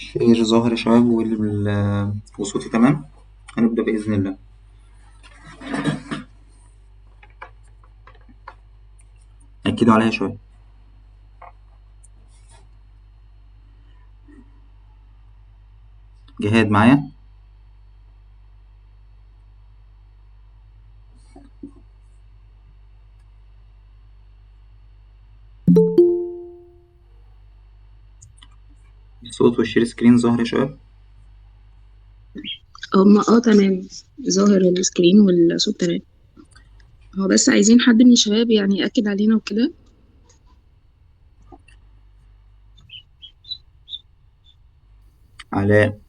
ال share ظاهر يا شباب وصوتي تمام. هنبدأ بإذن الله. أكدوا عليا شوية. جهاد معايا؟ الصوت وال share screen ظاهر يا شباب؟ هما تمام، ظاهر ال screen والصوت تمام. هو بس عايزين حد من الشباب يأكد علينا وكده. علاء،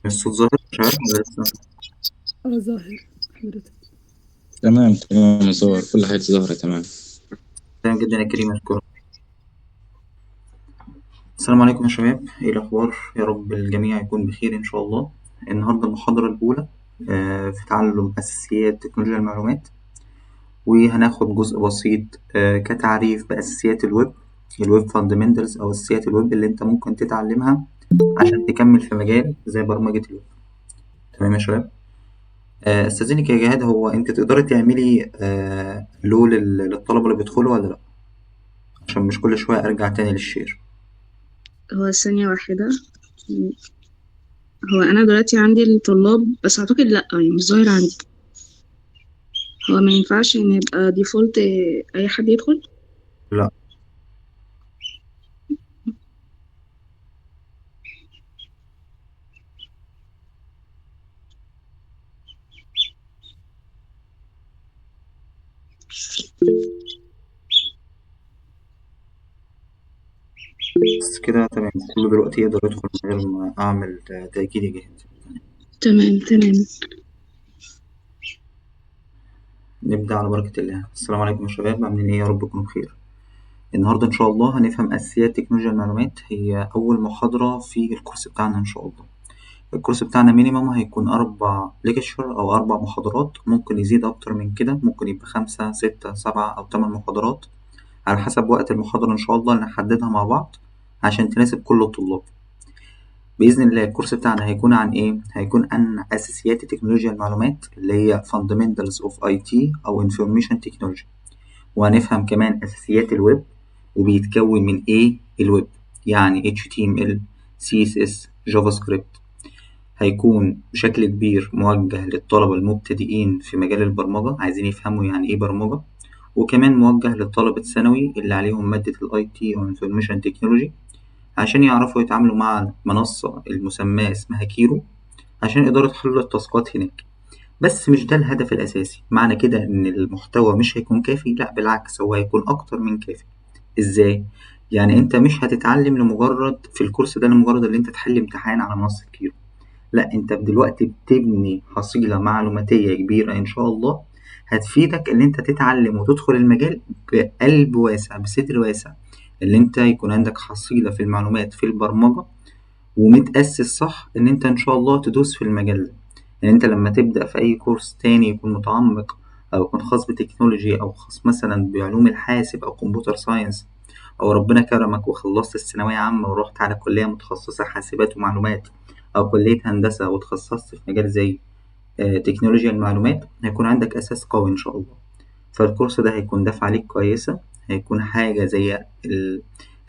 الصوت ظاهر يا شباب ولا لسه؟ ظاهر حضرتك. تمام تمام، ظاهر، كل حاجة ظاهرة تمام. تمام جدا يا كريم، أشكرك. السلام عليكم يا شباب، إيه الأخبار؟ يا رب الجميع يكون بخير إن شاء الله. النهاردة المحاضرة الأولى في تعلم أساسيات تكنولوجيا المعلومات، وهناخد جزء بسيط كتعريف بأساسيات الويب، ال web fundamentals أو أساسيات الويب اللي أنت ممكن تتعلمها عشان تكمل في مجال زي برمجة الويب. تمام يا شباب؟ استاذنك يا جهاد، هو أنت تقدري تعملي allow للطلبة اللي بيدخلوا ولا لأ؟ عشان مش كل شوية أرجع تاني لل share. هو ثانية واحدة، هو أنا دلوقتي عندي الطلاب بس أعتقد لأ، مش ظاهر عندي. هو ما ينفعش إن يبقى default أي حد يدخل؟ لا. بس كده تمام، كله دلوقتي يقدر يدخل من غير ما أعمل تأكيد يا جهاد. تمام تمام. نبدأ على بركة الله. السلام عليكم يا شباب، عاملين إيه؟ يا رب تكونوا بخير. النهاردة إن شاء الله هنفهم أساسيات تكنولوجيا المعلومات، هي أول محاضرة في الكورس بتاعنا إن شاء الله. الكورس بتاعنا minimum هيكون 4 lecture أو 4 محاضرات، ممكن يزيد أكتر من كده، ممكن يبقى 5 6 7 أو 8 محاضرات على حسب وقت المحاضرة إن شاء الله اللي نحددها مع بعض عشان تناسب كل الطلاب. بإذن الله الكورس بتاعنا هيكون عن إيه؟ هيكون عن أساسيات تكنولوجيا المعلومات اللي هي Fundamentals of IT أو Information Technology، وهنفهم كمان أساسيات الويب وبيتكون من إيه الويب، يعني HTML، CSS، JavaScript. هيكون بشكل كبير موجه للطلبة المبتدئين في مجال البرمجة، عايزين يفهموا يعني إيه برمجة، وكمان موجه للطلبة الثانوي اللي عليهم مادة ال IT أو Information Technology عشان يعرفوا يتعاملوا مع منصة المسماة اسمها كيرو عشان يقدروا يحلوا التاسكات هناك. بس مش ده الهدف الأساسي. معنى كده إن المحتوى مش هيكون كافي؟ لا بالعكس، هو هيكون أكتر من كافي. إزاي؟ يعني أنت مش هتتعلم لمجرد في الكورس ده لمجرد إن أنت تحل امتحان على منصة كيرو، لا، أنت دلوقتي بتبني حصيلة معلوماتية كبيرة إن شاء الله هتفيدك إن أنت تتعلم وتدخل المجال بقلب واسع، بصدر واسع، اللي أنت يكون عندك حصيلة في المعلومات في البرمجة ومتأسس صح إن أنت إن شاء الله تدوس في المجال ده. إن أنت لما تبدأ في أي كورس تاني يكون متعمق أو يكون خاص ب technology أو خاص مثلا بعلوم الحاسب أو computer science، أو ربنا كرمك وخلصت الثانوية عامة ورحت على كلية متخصصة حاسبات ومعلومات أو كلية هندسة وتخصصت في مجال زي تكنولوجيا المعلومات، هيكون عندك أساس قوي إن شاء الله. فالكورس ده هيكون دفعة ليك كويسة، هيكون حاجة زي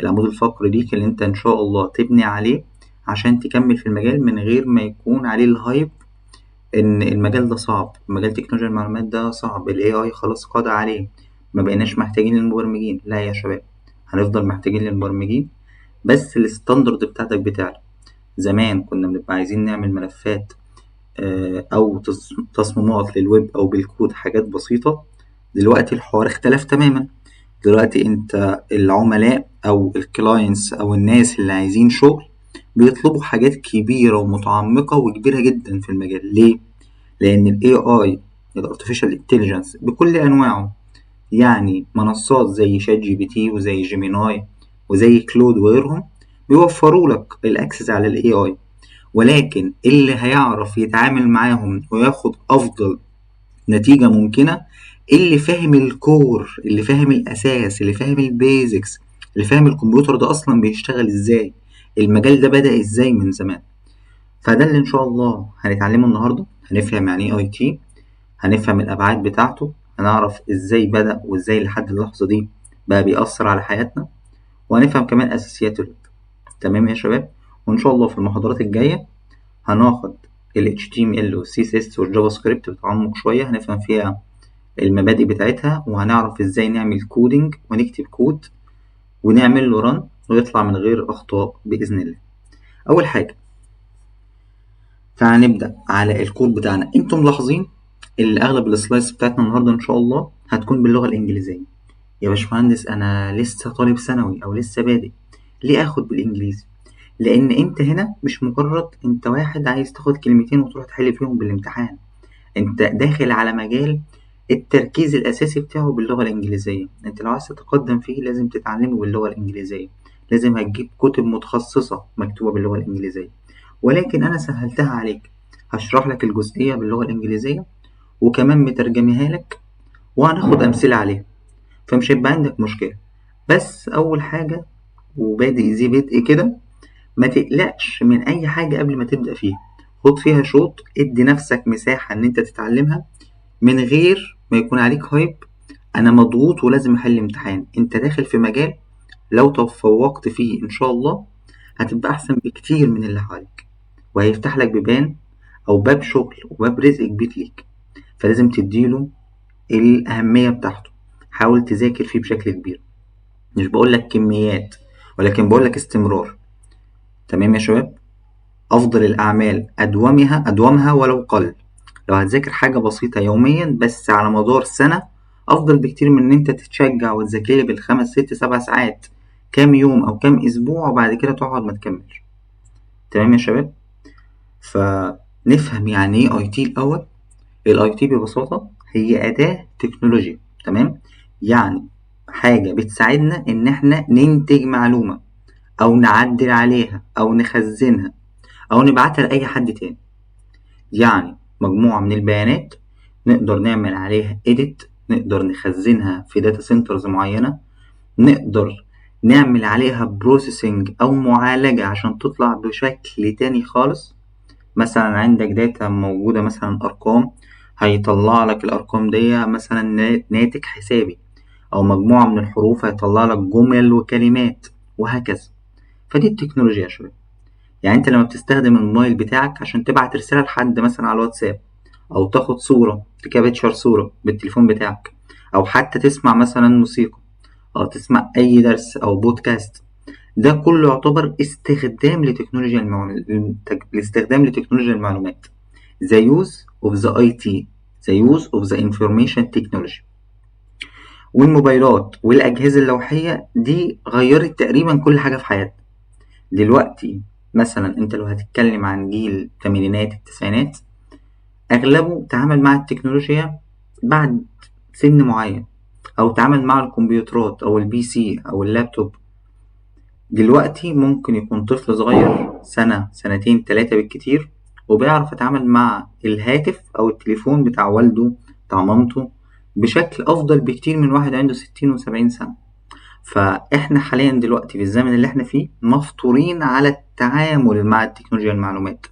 العمود الفقري ليك اللي أنت إن شاء الله تبني عليه عشان تكمل في المجال من غير ما يكون عليه ال hype إن المجال ده صعب، مجال تكنولوجيا المعلومات ده صعب، ال AI خلاص قضى عليه، ما بقيناش محتاجين للمبرمجين. لا يا شباب، هنفضل محتاجين للمبرمجين، بس ال standard بتاعتك بتعلى. زمان كنا بنبقى عايزين نعمل ملفات، أو تصميمات للويب أو بالكود، حاجات بسيطة. دلوقتي الحوار اختلف تماما. دلوقتي انت العملاء او ال clients او الناس اللي عايزين شغل بيطلبوا حاجات كبيرة ومتعمقة وكبيرة جدا في المجال. ليه؟ لأن ال AI، ال Artificial Intelligence بكل أنواعه، يعني منصات زي ChatGPT وزي Gemini وزي Claude وغيرهم، بيوفروا لك ال access على ال AI، ولكن اللي هيعرف يتعامل معاهم وياخد أفضل نتيجة ممكنة اللي فاهم ال core، اللي فاهم الأساس، اللي فاهم ال basics، اللي فاهم الكمبيوتر ده أصلا بيشتغل إزاي، المجال ده بدأ ازاي من زمان. فده اللي ان شاء الله هنتعلمه النهارده. هنفهم يعني ايه IT، هنفهم الابعاد بتاعته، هنعرف ازاي بدأ وازاي لحد اللحظة دي بقى بيأثر على حياتنا، وهنفهم كمان اساسيات الويب. تمام يا شباب؟ وان شاء الله في المحاضرات الجاية هناخد ال HTML وال CSS وال JavaScript بتعمق شوية، هنفهم فيها المبادئ بتاعتها، وهنعرف ازاي نعمل coding ونكتب كود ونعمل له run ويطلع من غير اخطاء باذن الله. اول حاجة تعال نبدا على الكود بتاعنا. انتم ملاحظين ان اغلب ال slides بتاعتنا النهارده ان شاء الله هتكون باللغة الانجليزية. يا باشمهندس انا لسه طالب ثانوي او لسه بادئ، ليه اخد بالانجليزي؟ لان انت هنا مش مجرد انت واحد عايز تاخد كلمتين وتروح تحل فيهم بالامتحان، انت داخل على مجال التركيز الاساسي بتاعه باللغة الانجليزية. انت لو عايز تتقدم فيه لازم تتعلمه باللغة الانجليزية، لازم هتجيب كتب متخصصة مكتوبة باللغة الانجليزية. ولكن انا سهلتها عليك، هشرح لك الجزئية باللغة الانجليزية وكمان مترجمها لك، وهناخد امثلة عليها، فمش هيبقى عندك مشكلة. بس اول حاجة وبادئ زي بدء كده، ما تقلقش من اي حاجة قبل ما تبدا فيها، خد فيها شوط، ادي نفسك مساحة ان انت تتعلمها من غير ما يكون عليك hype انا مضغوط ولازم احل امتحان. انت داخل في مجال لو تفوقت فيه ان شاء الله هتبقى احسن بكتير من اللي حواليك، وهيفتح لك بيبان او باب شغل وباب رزق كبير ليك، فلازم تديله الاهمية بتاعته. حاول تذاكر فيه بشكل كبير، مش بقولك كميات ولكن بقولك استمرار. تمام يا شباب؟ افضل الاعمال ادومها ولو قل. لو هتذاكر حاجة بسيطة يوميا بس على مدار سنة افضل بكتير من ان انت تتشجع وتذاكر بالخمس ست سبع ساعات كام يوم او كام اسبوع وبعد كده تقعد ما تكملش. تمام يا شباب؟ فنفهم يعني ايه IT الاول. ال IT ببساطة هي اداه تكنولوجيا، تمام؟ يعني حاجة بتساعدنا ان احنا ننتج معلومة او نعدل عليها او نخزنها او نبعتها لاي حد تاني. يعني مجموعة من البيانات نقدر نعمل عليها edit، نقدر نخزنها في data centers معينة، نقدر نعمل عليها processing أو معالجة عشان تطلع بشكل تاني خالص. مثلا عندك data موجودة مثلا أرقام، هيطلع لك الأرقام دي مثلا ناتج حسابي، أو مجموعة من الحروف هيطلع لك جمل وكلمات وهكذا. فدي التكنولوجيا يا شباب. يعني انت لما بتستخدم الموبايل بتاعك عشان تبعت رسالة لحد مثلا على الواتساب، او تاخد صورة ت capture صورة بالتليفون بتاعك، او حتى تسمع مثلا موسيقى، او تسمع اي درس او بودكاست، ده كله يعتبر استخدام لتكنولوجيا الاستخدام لتكنولوجيا المعلومات. The use of the IT, the use of the information technology. والموبايلات والأجهزة اللوحية دي غيرت تقريبا كل حاجة في حياتنا دلوقتي. مثلا انت لو هتتكلم عن جيل الثمانينات التسعينات، اغلبه تعامل مع التكنولوجيا بعد سن معين، او تعامل مع الكمبيوترات او ال PC او اللابتوب. دلوقتي ممكن يكون طفل صغير سنة سنتين تلاتة بالكتير وبيعرف يتعامل مع الهاتف او التليفون بتاع والده بتاع مامته بشكل افضل بكتير من واحد عنده 60 و70 سنة. فاحنا حاليا دلوقتي في الزمن اللي احنا فيه مفطورين على التعامل مع التكنولوجيا المعلومات،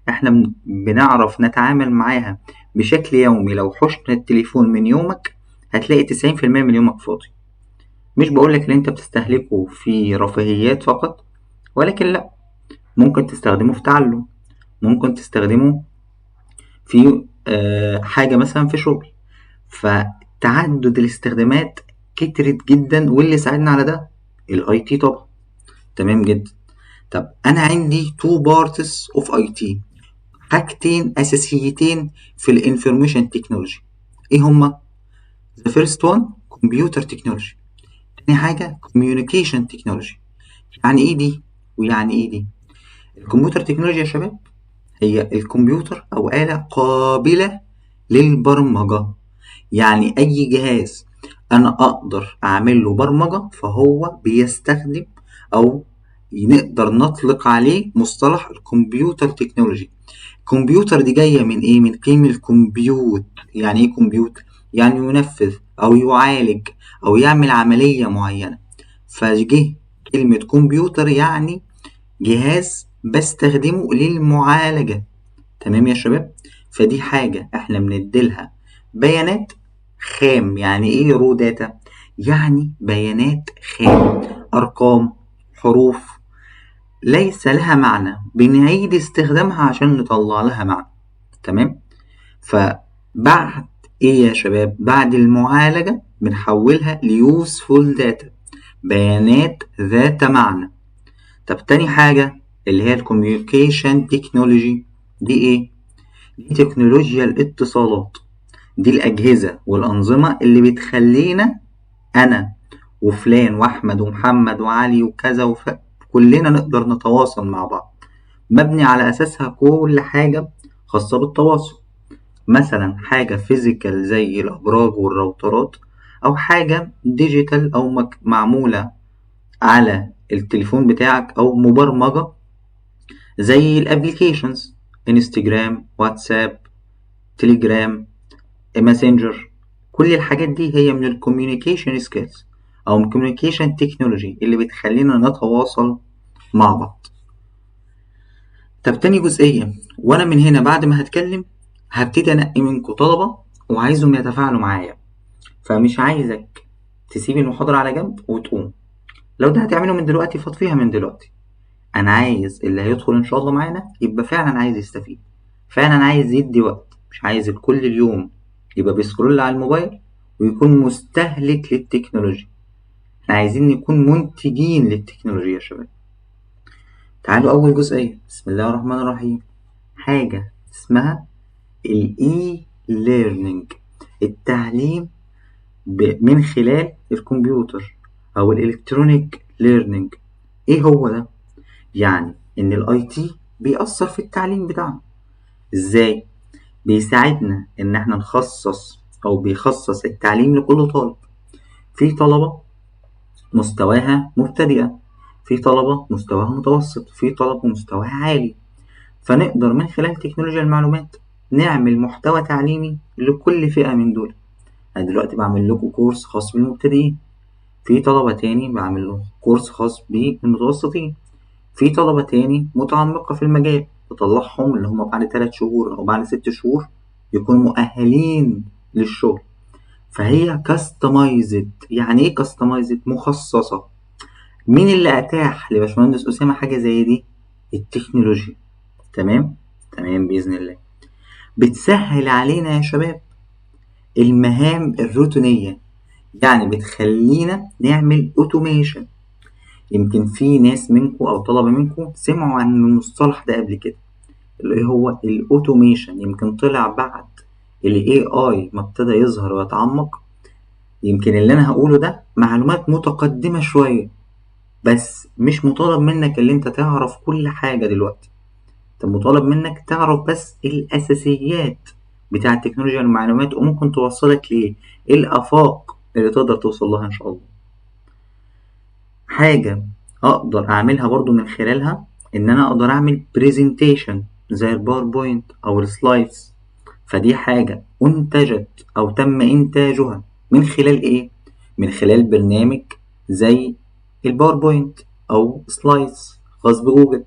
احنا بنعرف نتعامل معاها بشكل يومي. لو حشنا التليفون من يومك هتلاقي 90% من يومك فاضي. مش بقولك ان انت بتستهلكه في رفاهيات فقط، ولكن لا، ممكن تستخدمه في تعلم، ممكن تستخدمه في حاجة مثلا في شغل. فتعدد الاستخدامات كترت جدا، واللي ساعدنا على ده ال IT طبعا. تمام جدا. طب انا عندي two parts of IT، حاجتين اساسيتين في ال information technology، ايه هما؟ the first one computer technology، تاني حاجة communication technology. يعني ايه دي ويعني ايه دي؟ ال computer technology يا شباب هي الكمبيوتر او آلة قابلة للبرمجة. يعني اي جهاز انا اقدر اعمل له برمجة فهو بيستخدم او نقدر نطلق عليه مصطلح ال computer technology. الكمبيوتر دي جاية من ايه؟ من كلمة compute. يعني ايه compute؟ يعني ينفذ او يعالج او يعمل عملية معينة. فجه كلمة كمبيوتر يعني جهاز بستخدمه للمعالجة. تمام يا شباب؟ فدي حاجة احنا بنديلها بيانات خام. يعني ايه raw data؟ يعني بيانات خام، أرقام، حروف ليس لها معنى، بنعيد استخدامها عشان نطلع لها معنى. تمام؟ فبعد ايه يا شباب؟ بعد المعالجة بنحولها ل useful data، بيانات ذات معنى. طب تاني حاجة اللي هي ال communication technology، دي ايه؟ دي تكنولوجيا الاتصالات. دي الأجهزة والأنظمة اللي بتخلينا أنا وفلان وأحمد ومحمد وعلي وكذا كلنا نقدر نتواصل مع بعض، مبني على أساسها كل حاجة خاصة بالتواصل. مثلا حاجة physical زي الأبراج والراوترات، أو حاجة digital أو معمولة على التليفون بتاعك أو مبرمجة زي ال applications، انستجرام، واتساب، تليجرام، ماسنجر. كل الحاجات دي هي من ال communication skills او من ال communication technology اللي بتخلينا نتواصل مع بعض. طب تاني جزئية، وانا من هنا بعد ما هتكلم هبتدي انقي منكم طلبة وعايزهم يتفاعلوا معايا، فمش عايزك تسيب المحاضرة على جنب وتقوم. لو ده هتعمله من دلوقتي فاطفيها من دلوقتي. انا عايز اللي هيدخل ان شاء الله معانا يبقى فعلا عايز يستفيد، فعلا عايز يدي وقت، مش عايز كل اليوم يبقى بي scroll على الموبايل ويكون مستهلك للتكنولوجيا. احنا عايزين نكون منتجين للتكنولوجيا يا شباب. تعالوا اول جزئية، بسم الله الرحمن الرحيم. حاجة اسمها ال e-learning، التعليم من خلال الكمبيوتر او ال electronic learning. ايه هو ده؟ يعني ان ال IT بيأثر في التعليم بتاعنا ازاي؟ بيساعدنا ان احنا نخصص او بيخصص التعليم لكل طالب. في طلبة مستواها مبتدئة، في طلبة مستواها متوسط، في طلبة مستواها عالي، فنقدر من خلال تكنولوجيا المعلومات نعمل محتوى تعليمي لكل فئة من دول. أنا دلوقتي بعمل لكم كورس خاص بالمبتدئين، في طلبة تاني بعمل لهم كورس خاص بالمتوسطين، في طلبة تاني متعمقة في المجال بطلعهم اللي هم بعد 3 شهور أو بعد 6 شهور يكونوا مؤهلين للشغل. فهي customized. يعني إيه customized؟ مخصصة. مين اللي أتاح لباشمهندس أسامة حاجة زي دي؟ التكنولوجيا. تمام؟ تمام بإذن الله. بتسهل علينا يا شباب المهام الروتينية، يعني بتخلينا نعمل automation. يمكن في ناس منكم أو طلبة منكم سمعوا عن المصطلح ده قبل كده، اللي هو ال automation. يمكن طلع بعد ال AI ما ابتدى يظهر ويتعمق. يمكن اللي أنا هقوله ده معلومات متقدمة شوية، بس مش مطالب منك اللي انت تعرف كل حاجة دلوقتي، انت مطالب منك تعرف بس الأساسيات بتاع التكنولوجيا المعلومات، وممكن توصلك لإيه، إيه الآفاق اللي تقدر توصل لها إن شاء الله. حاجة أقدر أعملها برضو من خلالها إن أنا أقدر أعمل presentation زي ال PowerPoint أو ال slides. فدي حاجة أنتجت أو تم إنتاجها من خلال إيه؟ من خلال برنامج زي ال PowerPoint أو slides خاص بجوجل.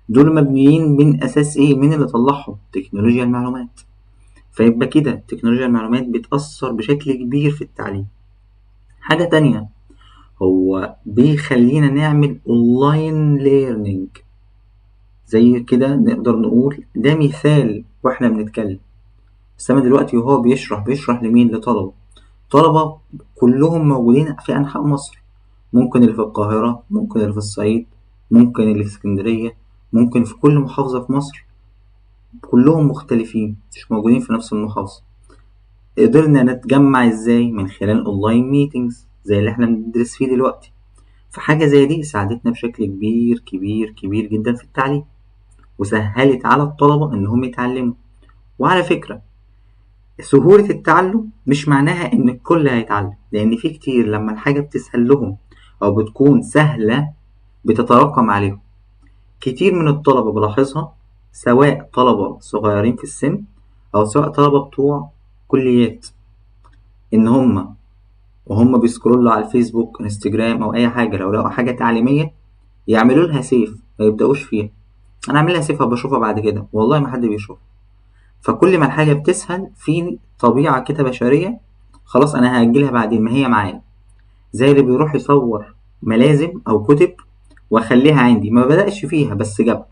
دول مبنيين من أساس إيه؟ مين اللي طلعهم؟ تكنولوجيا المعلومات. فيبقى كده تكنولوجيا المعلومات بتأثر بشكل كبير في التعليم. حاجة تانية، هو بيخلينا نعمل online learning. زي كده نقدر نقول ده مثال واحنا بنتكلم. أسامة دلوقتي وهو بيشرح لمين؟ لطلبة. طلبة كلهم موجودين في أنحاء مصر، ممكن اللي في القاهرة، ممكن اللي في الصعيد، ممكن اللي في اسكندرية، ممكن في كل محافظة في مصر، كلهم مختلفين مش موجودين في نفس المحافظة. قدرنا نتجمع ازاي؟ من خلال online meetings زي اللي احنا بندرس فيه دلوقتي. فحاجة زي دي ساعدتنا بشكل كبير كبير كبير جدا في التعليم، وسهلت على الطلبة انهم يتعلموا. وعلى فكرة سهولة التعلم مش معناها ان الكل هيتعلم، لان في كتير لما الحاجة بتسهل لهم او بتكون سهلة بتتراكم عليهم. كتير من الطلبة بلاحظها، سواء طلبة صغيرين في السن او سواء طلبة بتوع كليات، ان هم وهم بي scroll وا على الفيسبوك انستجرام او اي حاجة، لو لقوا حاجة تعليمية يعملوا لها save. ما يبدأوش فيها. انا عاملها save بشوفها بعد كده، والله ما حد بيشوفها. فكل ما الحاجة بتسهل في طبيعة كده بشرية، خلاص انا هأجلها بعدين، ما هي معايا. زي اللي بيروح يصور ملازم او كتب واخليها عندي، ما بدأش فيها بس جاب.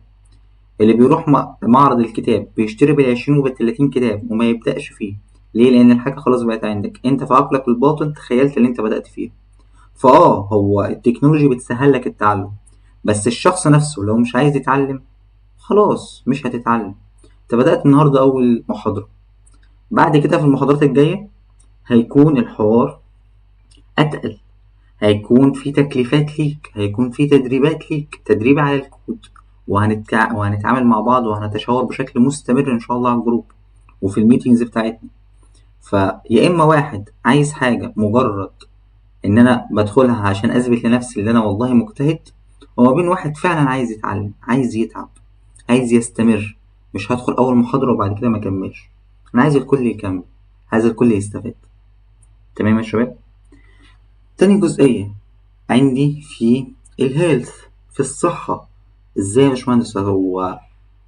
اللي بيروح معرض الكتاب بيشتري بال20 وبال30 كتاب وما يبدأش فيه. ليه؟ لأن الحاجة خلاص بقت عندك، انت في عقلك الباطن تخيلت اللي انت بدأت فيه. هو ال technology بتسهل لك التعلم، بس الشخص نفسه لو مش عايز يتعلم خلاص مش هتتعلم. انت بدأت النهاردة أول محاضرة، بعد كده في المحاضرات الجاية هيكون الحوار أتقل، هيكون في تكليفات ليك، هيكون في تدريبات ليك، تدريب على الكود، وهنتعامل مع بعض وهنتشاور بشكل مستمر إن شاء الله على ال group وفي ال meetings بتاعتنا. فيا إما واحد عايز حاجة مجرد إن أنا بدخلها عشان أثبت لنفسي إن أنا والله مجتهد، وما بين واحد فعلا عايز يتعلم، عايز يتعب، عايز يستمر. مش هدخل أول محاضرة وبعد كده ما أكملش، أنا عايز الكل يكمل، عايز الكل يستفاد. تمام يا شباب؟ تاني جزئية عندي في ال health، في الصحة. ازاي يا باشمهندس؟ هو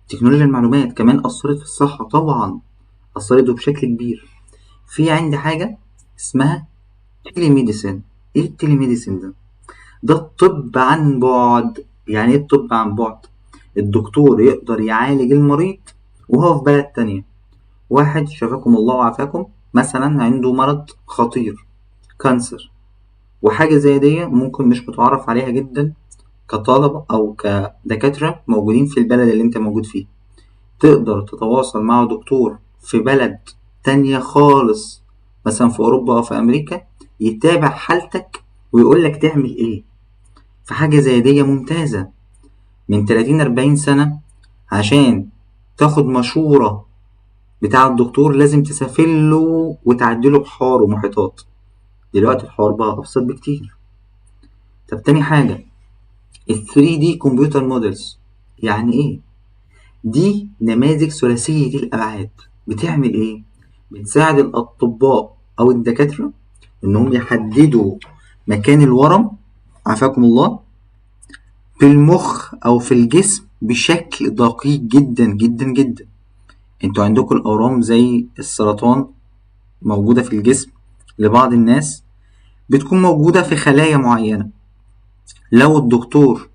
تكنولوجيا المعلومات كمان أثرت في الصحة؟ طبعا أثرت بشكل كبير. في عندي حاجة اسمها telemedicine. ايه ال telemedicine ده؟ ده الطب عن بعد. يعني ايه الطب عن بعد؟ الدكتور يقدر يعالج المريض وهو في بلد تانية. واحد شفاكم الله وعافاكم مثلا عنده مرض خطير، cancer، وحاجة زي دي ممكن مش متعرف عليها جدا كطلبة أو كدكاترة موجودين في البلد اللي انت موجود فيه. تقدر تتواصل مع دكتور في بلد تانية خالص، مثلا في أوروبا أو في أمريكا، يتابع حالتك ويقول لك تعمل إيه. فحاجة زي دي ممتازة. من 30-40 سنة عشان تاخد مشورة بتاع الدكتور لازم تسافر له وتعدله بحار ومحيطات. دلوقتي الحوار بقى أبسط بكتير. طب تاني حاجة ال 3D computer models. يعني إيه؟ دي نماذج ثلاثية الأبعاد. بتعمل إيه؟ بتساعد الأطباء أو الدكاترة إنهم يحددوا مكان الورم، عافاكم الله، في المخ أو في الجسم بشكل دقيق جدا جدا جدا. انتوا عندكم الأورام زي السرطان موجودة في الجسم لبعض الناس، بتكون موجودة في خلايا معينة. لو الدكتور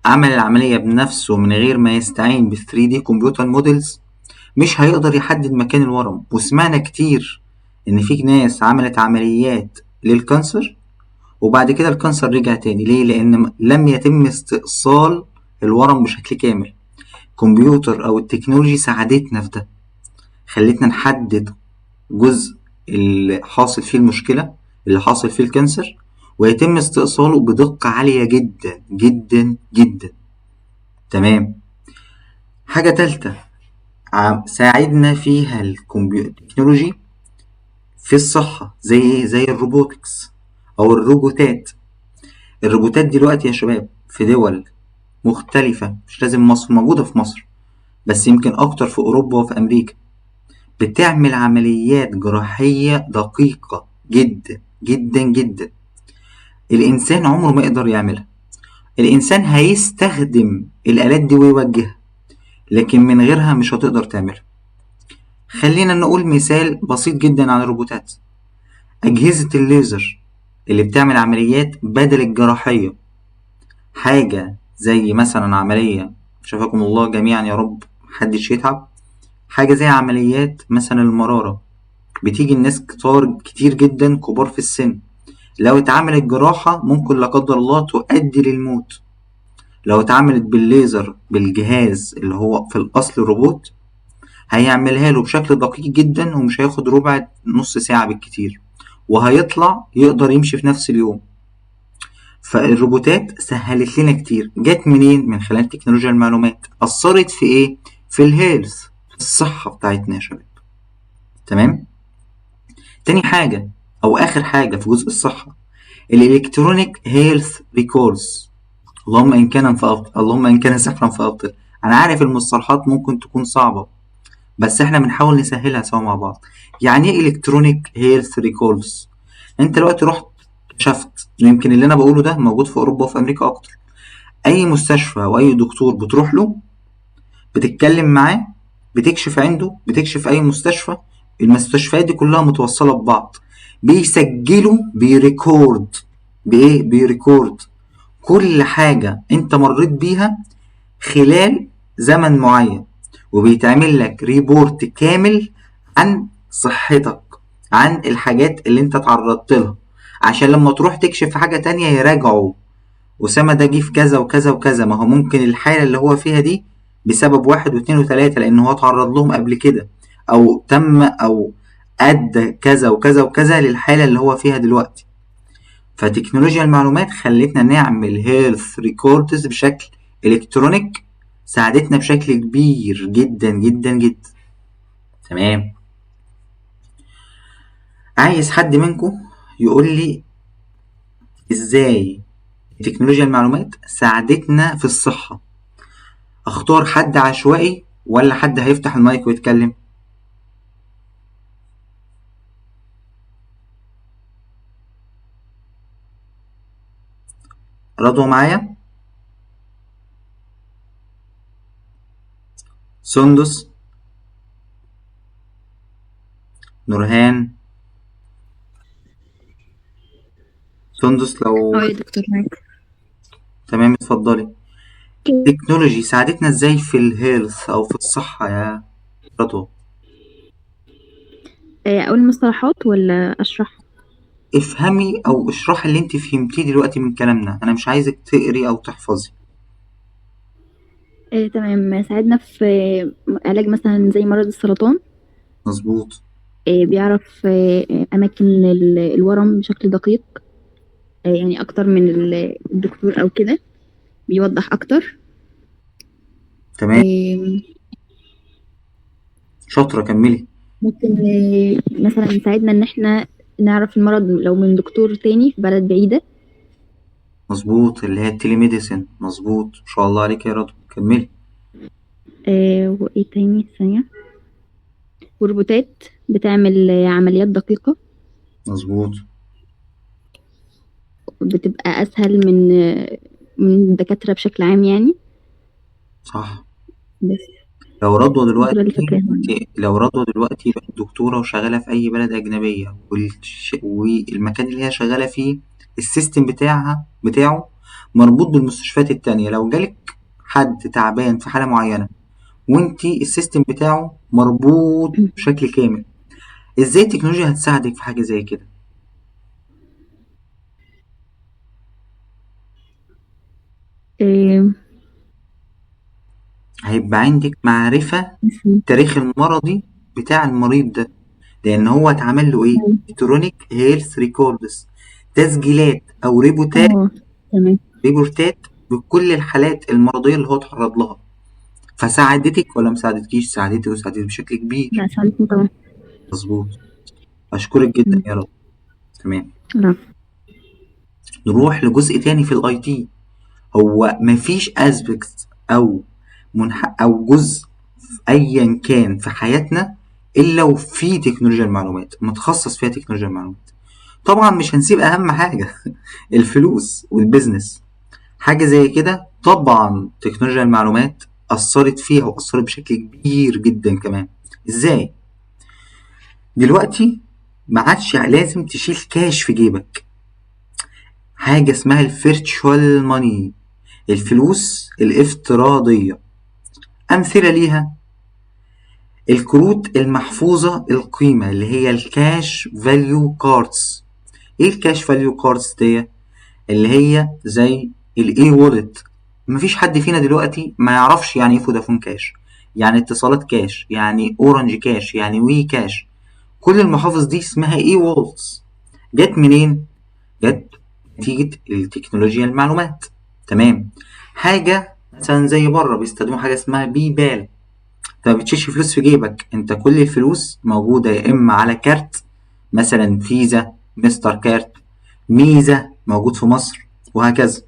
عمل العملية بنفسه من غير ما يستعين بال 3D computer models مش هيقدر يحدد مكان الورم. وسمعنا كتير إن في ناس عملت عمليات لل cancer وبعد كده ال cancer رجع تاني. ليه؟ لأن لم يتم استئصال الورم بشكل كامل. كمبيوتر أو ال technology ساعدتنا في ده، خلتنا نحدد جزء اللي حاصل فيه المشكلة، اللي حاصل فيه ال cancer، ويتم استئصاله بدقة عالية جدا جدا جدا. تمام. حاجة تالتة ساعدنا فيها ال technology في الصحة، زي إيه؟ زي ال robotics أو الروبوتات. الروبوتات دلوقتي يا شباب في دول مختلفة، مش لازم مصر، موجودة في مصر بس يمكن أكتر في أوروبا وفي أمريكا، بتعمل عمليات جراحية دقيقة جدا جدا جدا. الإنسان عمره ما يقدر يعملها. الإنسان هيستخدم الآلات دي ويوجهها، لكن من غيرها مش هتقدر تعملها. خلينا نقول مثال بسيط جدا عن الروبوتات. أجهزة الليزر اللي بتعمل عمليات بدل الجراحية، حاجة زي مثلا عملية، شفاكم الله جميعا يا رب محدش يتعب، حاجة زي عمليات مثلا المرارة، بتيجي الناس كتير جدا كبار في السن، لو اتعملت جراحة ممكن لا قدر الله تؤدي للموت. لو اتعملت بالليزر بالجهاز اللي هو في الأصل روبوت، هيعملها له بشكل دقيق جدا ومش هياخد ربع نص ساعة بالكتير، وهيطلع يقدر يمشي في نفس اليوم. فالروبوتات سهلت لنا كتير. جت منين؟ من خلال تكنولوجيا المعلومات. أثرت في إيه؟ في ال health، في الصحة بتاعتنا يا شباب. تمام؟ تاني حاجة أو آخر حاجة في جزء الصحة، ال electronic health records. اللهم إن كان فأبطل، اللهم إن كان سحرا فأبطل. أنا عارف المصطلحات ممكن تكون صعبة، بس إحنا بنحاول نسهلها سوا مع بعض. يعني إيه electronic health records؟ أنت دلوقتي رحت كشفت، يمكن اللي أنا بقوله ده موجود في أوروبا وفي أمريكا أكتر. اي مستشفى او اي دكتور بتروح له بتتكلم معاه، بتكشف عنده، بتكشف اي مستشفى، المستشفيات دي كلها متوصلة ببعض، بيسجلوا، بي record بايه؟ بي record كل حاجة انت مريت بيها خلال زمن معين، وبيتعمل لك report كامل عن صحتك، عن الحاجات اللي انت تعرضت لها، عشان لما تروح تكشف في حاجة تانية يراجعوا أسامة ده جه في كذا وكذا وكذا، ما هو ممكن الحالة اللي هو فيها دي بسبب 1 و2 و3 لأن هو اتعرض لهم قبل كده، أو تم أو أدى كذا وكذا وكذا للحالة اللي هو فيها دلوقتي. فتكنولوجيا المعلومات خلتنا نعمل health records بشكل electronic، ساعدتنا بشكل كبير جدا جدا جدا. تمام. عايز حد منكم يقول لي ازاي تكنولوجيا المعلومات ساعدتنا في الصحة؟ اختار حد عشوائي ولا حد هيفتح المايك ويتكلم؟ رضوى معايا؟ سندس؟ نورهان؟ سندس لو اه يا دكتور معاك. تمام اتفضلي. ال technology ساعدتنا ازاي في ال health او في الصحة يا رضوى؟ اقول مصطلحات ولا اشرح؟ افهمي او اشرحي اللي انت فهمتيه دلوقتي من كلامنا، انا مش عايزك تقري او تحفظي. تمام. ساعدنا في علاج مثلا زي مرض السرطان. مظبوط. بيعرف اماكن الورم بشكل دقيق، يعني اكتر من الدكتور او كده، بيوضح اكتر. تمام. شاطرة، كملي. ممكن مثلا يساعدنا ان احنا نعرف المرض لو من دكتور تاني في بلد بعيدة. مظبوط، اللي هي ال telemedicine. مظبوط، ما شاء الله عليك يا رضوى، كملي. وايه تاني؟ ثانية. وروبوتات بتعمل عمليات دقيقة. مظبوط. بتبقى أسهل من الدكاترة بشكل عام يعني. صح. بس لو رضوى دلوقتي دول اللي فاكراهم. لو رضوى دلوقتي بقت دكتورة وشغالة في أي بلد أجنبية، والمكان اللي هي شغالة فيه ال system بتاعه مربوط بالمستشفيات التانية، لو جالك حد تعبان في حالة معينة وانتي ال system بتاعه مربوط بشكل كامل، ازاي التكنولوجيا هتساعدك في حاجة زي كده؟ هيبقى عندك معرفة التاريخ المرضي بتاع المريض ده، لأن هو اتعمل له إيه؟ electronic health records، تسجيلات أو ريبوتات. تمام. ريبورتات بكل الحالات المرضية اللي هو اتعرض لها. فساعدتك ولا ما ساعدتكيش؟ ساعدتك، وساعدتك بشكل كبير. لا، ساعدتني طبعا. مظبوط، أشكرك جدا يا رب. تمام. لا. نروح لجزء تاني في ال IT. هو مفيش aspect او او جزء ايا كان في حياتنا الا وفي تكنولوجيا المعلومات، متخصص فيها تكنولوجيا المعلومات. طبعا مش هنسيب اهم حاجه الفلوس وال business، حاجه زي كده طبعا تكنولوجيا المعلومات اثرت فيها واثرت بشكل كبير جدا كمان. ازاي؟ دلوقتي ما عادش لازم تشيل كاش في جيبك، حاجه اسمها ال virtual money، الفلوس الافتراضية. أمثلة ليها الكروت المحفوظة القيمة اللي هي ال cash value cards. ايه ال cash value cards دي؟ اللي هي زي ال e-wallet. مفيش حد فينا دلوقتي ما يعرفش يعني ايه فودافون كاش، يعني اتصالات كاش، يعني اورنج كاش، يعني وي كاش. كل المحافظ دي اسمها e-wallets. جت منين؟ جت نتيجة التكنولوجيا المعلومات. تمام. حاجة مثلا زي بره بيستخدموا حاجة اسمها PayPal، انت ما بتشيلش فلوس في جيبك، انت كل الفلوس موجودة يا اما على كارت مثلا فيزا، مستر كارت، ميزة موجود في مصر وهكذا،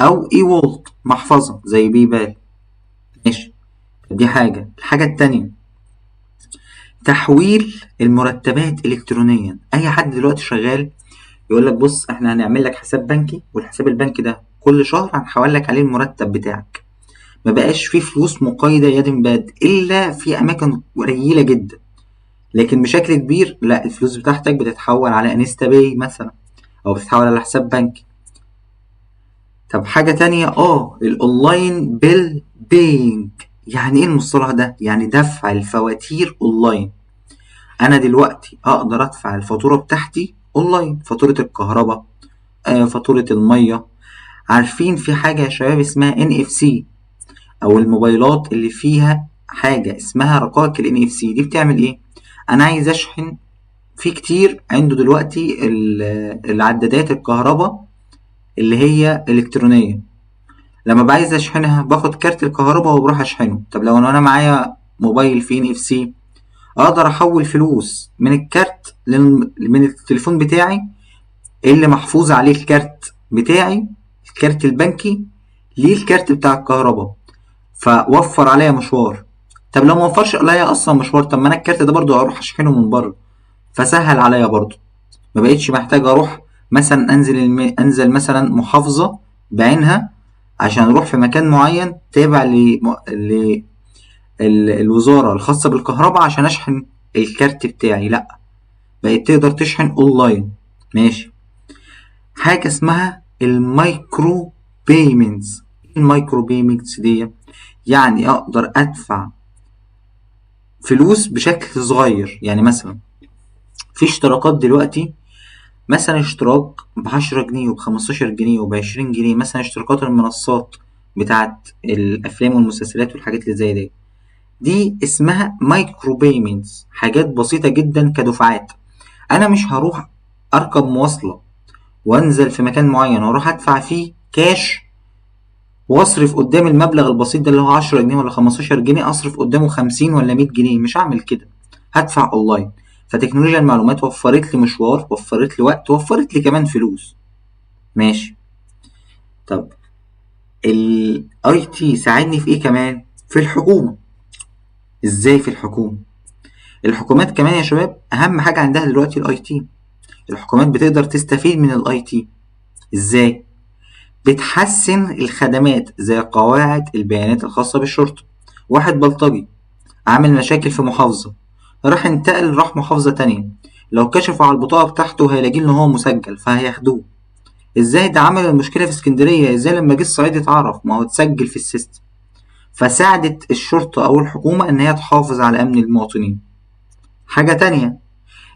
او e-wallet محفظة زي PayPal. ماشي، دي حاجة. الحاجة التانية تحويل المرتبات الكترونيا. اي حد دلوقتي شغال يقول لك بص احنا هنعمل لك حساب بنكي، والحساب البنكي ده كل شهر هنحول لك عليه المرتب بتاعك. ما بقاش فيه فلوس مقيدة يد بيد إلا في أماكن قليلة جدا، لكن بشكل كبير لا، الفلوس بتاعتك بتتحول على InstaPay مثلا، أو بتتحول على حساب بنكي. طب حاجة تانية، ال online bill paying. يعني ايه المصطلح ده؟ يعني دفع الفواتير اونلاين. انا دلوقتي اقدر ادفع الفاتورة بتاعتي اونلاين، فاتورة الكهرباء، فاتورة المية. عارفين في حاجة يا شباب اسمها NFC، او الموبايلات اللي فيها حاجة اسمها رقائق ال NFC دي بتعمل ايه؟ انا عايز اشحن، في كتير عنده دلوقتي العدادات الكهرباء اللي هي الكترونية، لما بعايز اشحنها باخد كارت الكهرباء وبروح اشحنه. طب لو انا معايا موبايل فيه NFC اقدر احول فلوس من الكارت من التليفون بتاعي اللي محفوظ عليه الكارت بتاعي، الكارت البنكي، للكارت بتاع الكهرباء، فوفر عليا مشوار. طب لو ما وفرش عليا اصلا مشوار، طب ما انا الكارت ده برضو هروح اشحنه من بره، فسهل عليا برضو، ما بقتش محتاج اروح مثلا انزل مثلا محافظة بعينها عشان اروح في مكان معين تابع الوزارة الخاصة بالكهرباء عشان اشحن الكارت بتاعي. لا، بقيت تقدر تشحن اونلاين. ماشي. حاجة اسمها ال micro payments. ال micro payments دي يعني اقدر ادفع فلوس بشكل صغير. يعني مثلا في اشتراكات دلوقتي، مثلا اشتراك ب10 جنيه وبخمستاشر جنيه وبعشرين جنيه، مثلا اشتراكات المنصات بتاعت الأفلام والمسلسلات والحاجات اللي زي دي، دي اسمها micro payments، حاجات بسيطة جدا كدفعات. أنا مش هروح أركب مواصلة وأنزل في مكان معين وأروح أدفع فيه كاش وأصرف قدام المبلغ البسيط ده اللي هو 10 جنيه ولا 15 جنيه، أصرف قدامه 50 ولا 100 جنيه، مش هعمل كده، هدفع أونلاين. فتكنولوجيا المعلومات وفرت لي مشوار، وفرت لي وقت، وفرت لي كمان فلوس. ماشي. طب ال IT ساعدني في ايه كمان؟ في الحكومة. ازاي في الحكومة؟ الحكومات كمان يا شباب اهم حاجة عندها دلوقتي ال IT. الحكومات بتقدر تستفيد من ال IT ازاي؟ بتحسن الخدمات زي قواعد البيانات الخاصة بالشرطة. واحد بلطجي عامل مشاكل في محافظة، راح انتقل راح محافظة تانية، لو كشفوا على البطاقة بتاعته هيلاقي ان هو مسجل فهياخدوه. ازاي ده عمل المشكلة في اسكندرية؟ ازاي لما جه الصعيد اتعرف؟ ما هو اتسجل في ال system. فساعدت الشرطة او الحكومة ان هي تحافظ على امن المواطنين. حاجة تانية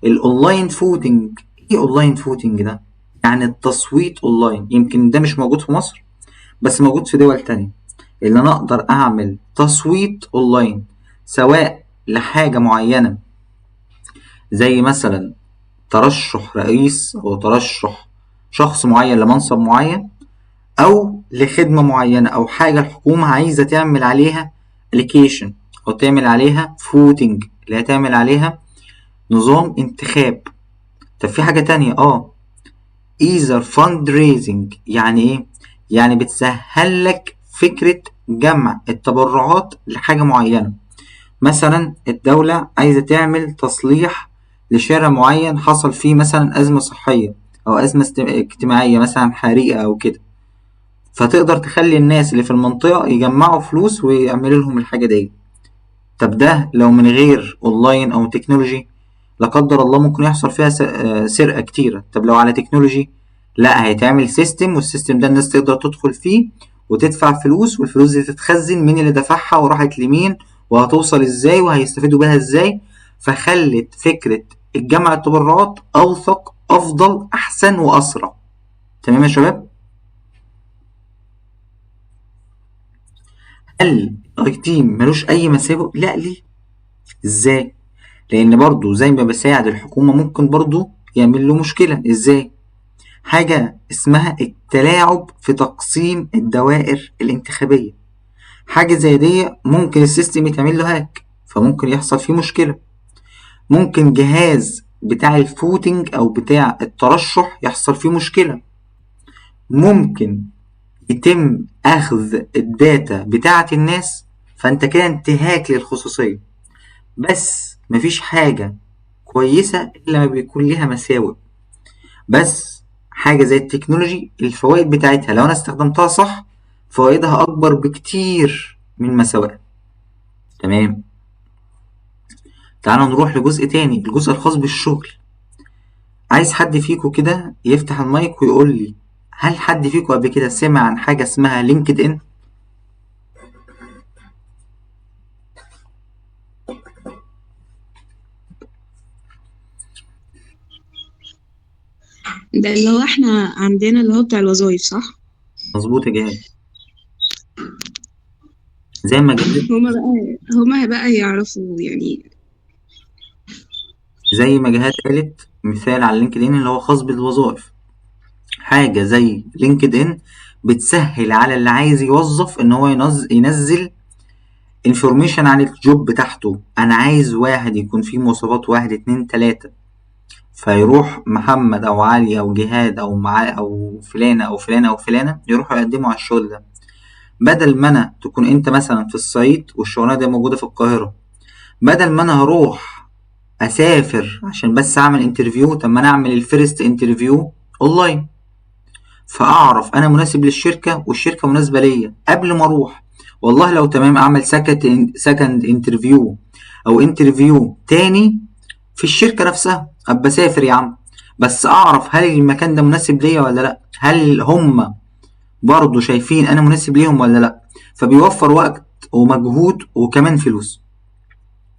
ال online voting. ايه online voting ده؟ يعني التصويت اونلاين. يمكن ده مش موجود في مصر بس موجود في دول تانية، اللي انا اقدر اعمل تصويت اونلاين سواء لحاجة معينة زي مثلا ترشح رئيس او ترشح شخص معين لمنصب معين، او لخدمة معينة، او حاجة الحكومة عايزة تعمل عليها application او تعمل عليها voting اللي هي تعمل عليها نظام انتخاب. طب في حاجة تانية، easier fundraising. يعني ايه؟ يعني بتسهل لك فكرة جمع التبرعات لحاجة معينة. مثلا الدولة عايزة تعمل تصليح لشارع معين حصل فيه مثلا أزمة صحية أو أزمة اجتماعية، مثلا حريقة أو كده، فتقدر تخلي الناس اللي في المنطقة يجمعوا فلوس ويعملوا لهم الحاجة دي. طب ده لو من غير اونلاين او technology لا قدر الله ممكن يحصل فيها سرقة كتيرة. طب لو على technology لا، هيتعمل system، وال system ده الناس تقدر تدخل فيه وتدفع فلوس، والفلوس دي تتخزن مين اللي دفعها وراحت لمين وهتوصل ازاي وهيستفيدوا بيها ازاي. فخلت فكرة الجمع التبرعات أوثق، أفضل، أحسن وأسرع. تمام يا شباب؟ هل ال IT ملوش أي مساوئ؟ لا، ليه؟ ازاي؟ لأن برضو زي ما بساعد الحكومة ممكن برضو يعمل له مشكلة. ازاي؟ حاجة اسمها التلاعب في تقسيم الدوائر الانتخابية. حاجة زي دي ممكن ال system يتعمل له hack، فممكن يحصل فيه مشكلة. ممكن جهاز بتاع ال voting أو بتاع الترشح يحصل فيه مشكلة. ممكن يتم أخذ ال data بتاعة الناس، فأنت كده انتهاك للخصوصية. بس مفيش حاجة كويسة إلا ما بيكون ليها مساوئ. بس حاجة زي ال technology الفوائد بتاعتها لو انا استخدمتها صح فوائدها اكبر بكتير من مساوئها. تمام. تعالوا نروح لجزء تاني، الجزء الخاص بالشغل. عايز حد فيكم كده يفتح المايك ويقول لي، هل حد فيكم قبل كده سمع عن حاجة اسمها LinkedIn؟ ده اللي هو احنا عندنا اللي هو بتاع الوظائف صح؟ مظبوط يا جهاد. زي ما جهاد هما بقى يعرفوا يعني. زي ما جهاد قالت مثال على LinkedIn اللي هو خاص بالوظائف. حاجة زي LinkedIn بتسهل على اللي عايز يوظف ان هو ينزل information عن ال job بتاعته. انا عايز واحد يكون فيه مواصفات 1 2 3، فيروح محمد او علي او جهاد او مع او فلانة او فلانة او فلانة يروحوا يقدموا على الشغل ده. بدل ما انا تكون انت مثلا في الصعيد والشغلانة دي موجودة في القاهرة، بدل ما انا هروح اسافر عشان بس اعمل interview، طب ما انا اعمل ال first interview online، فاعرف انا مناسب للشركة والشركة مناسبة ليا قبل ما اروح. والله لو تمام اعمل second interview او interview تاني في الشركة نفسها، ابقى اسافر يا عم، بس اعرف هل المكان ده مناسب ليا ولا لا، هل هم برضو شايفين انا مناسب ليهم ولا لا. فبيوفر وقت ومجهود وكمان فلوس.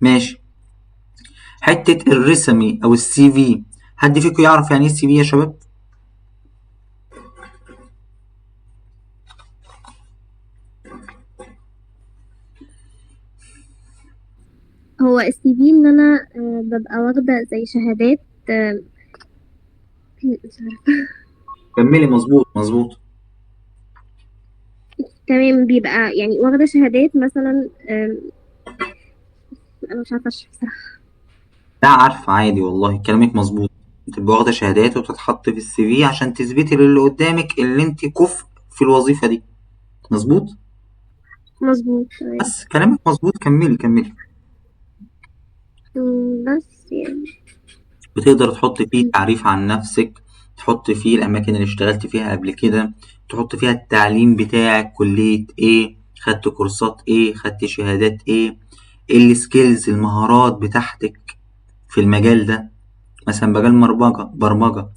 ماشي. حتة ال resume او ال CV، حد فيكم يعرف يعني ايه ال CV يا شباب؟ هو ال CV ان انا ببقى واخدة زي شهادات، مش عارفة. كملي. مظبوط مظبوط. تمام، بيبقى يعني واخدة شهادات مثلا، انا مش عارفة اشرح بصراحة. لا عارفة عادي والله، كلامك مظبوط. بتبقى واخدة شهادات وبتتحط في ال CV عشان تثبتي للي قدامك اللي انت كفء في الوظيفة دي. مظبوط؟ مظبوط تمام. بس كلامك مظبوط، كملي كملي. بس يعني بتقدر تحط فيه تعريف عن نفسك، تحط فيه الأماكن اللي اشتغلت فيها قبل كده، تحط فيها التعليم بتاعك، كلية ايه، خدت كورسات ايه، خدت شهادات ايه، ايه ال skills المهارات بتاعتك في المجال ده. مثلا مجال برمجة،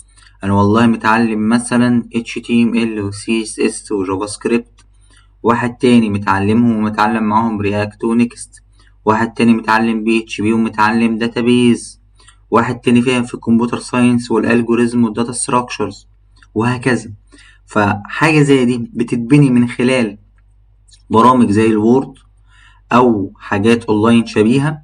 أنا والله متعلم مثلا HTML و CSS و JavaScript، واحد تاني متعلمهم ومتعلم معاهم React و Next، واحد تاني متعلم PHP ومتعلم database، واحد تاني فاهم في ال computer science وال algorithm وال data structures، وهكذا. فحاجة زي دي بتتبني من خلال برامج زي ال Word أو حاجات أونلاين شبيهة،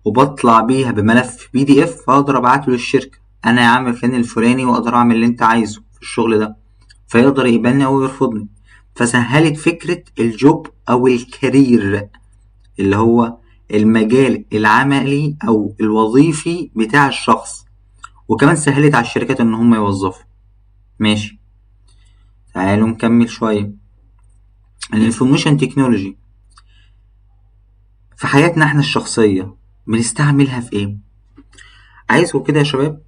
وبطلع بيها بملف PDF أقدر أبعته للشركة، أنا يا عم فلان الفلاني وأقدر أعمل اللي أنت عايزه في الشغل ده، فيقدر يقبلني أو يرفضني. فسهلت فكرة ال job أو ال career اللي هو المجال العملي أو الوظيفي بتاع الشخص، وكمان سهلت على الشركات إن هم يوظفوا. ماشي، تعالوا نكمل شوية. ال information technology في حياتنا احنا الشخصية بنستعملها في ايه؟ عايزكوا كده يا شباب،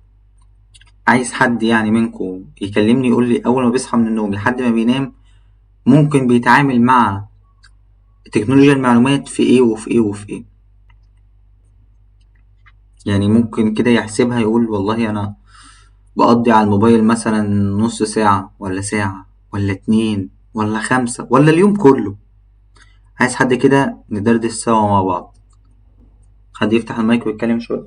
عايز حد يعني منكم يكلمني يقول لي اول ما بيصحى من النوم لحد ما بينام ممكن بيتعامل مع تكنولوجيا المعلومات في ايه وفي ايه وفي ايه. يعني ممكن كده يحسبها يقول والله انا بقضي على الموبايل مثلا نص ساعة ولا ساعة ولا 2 ولا 5 ولا اليوم كله. عايز حد كده ندردش سوا مع بعض، حد يفتح المايك ويتكلم شوية.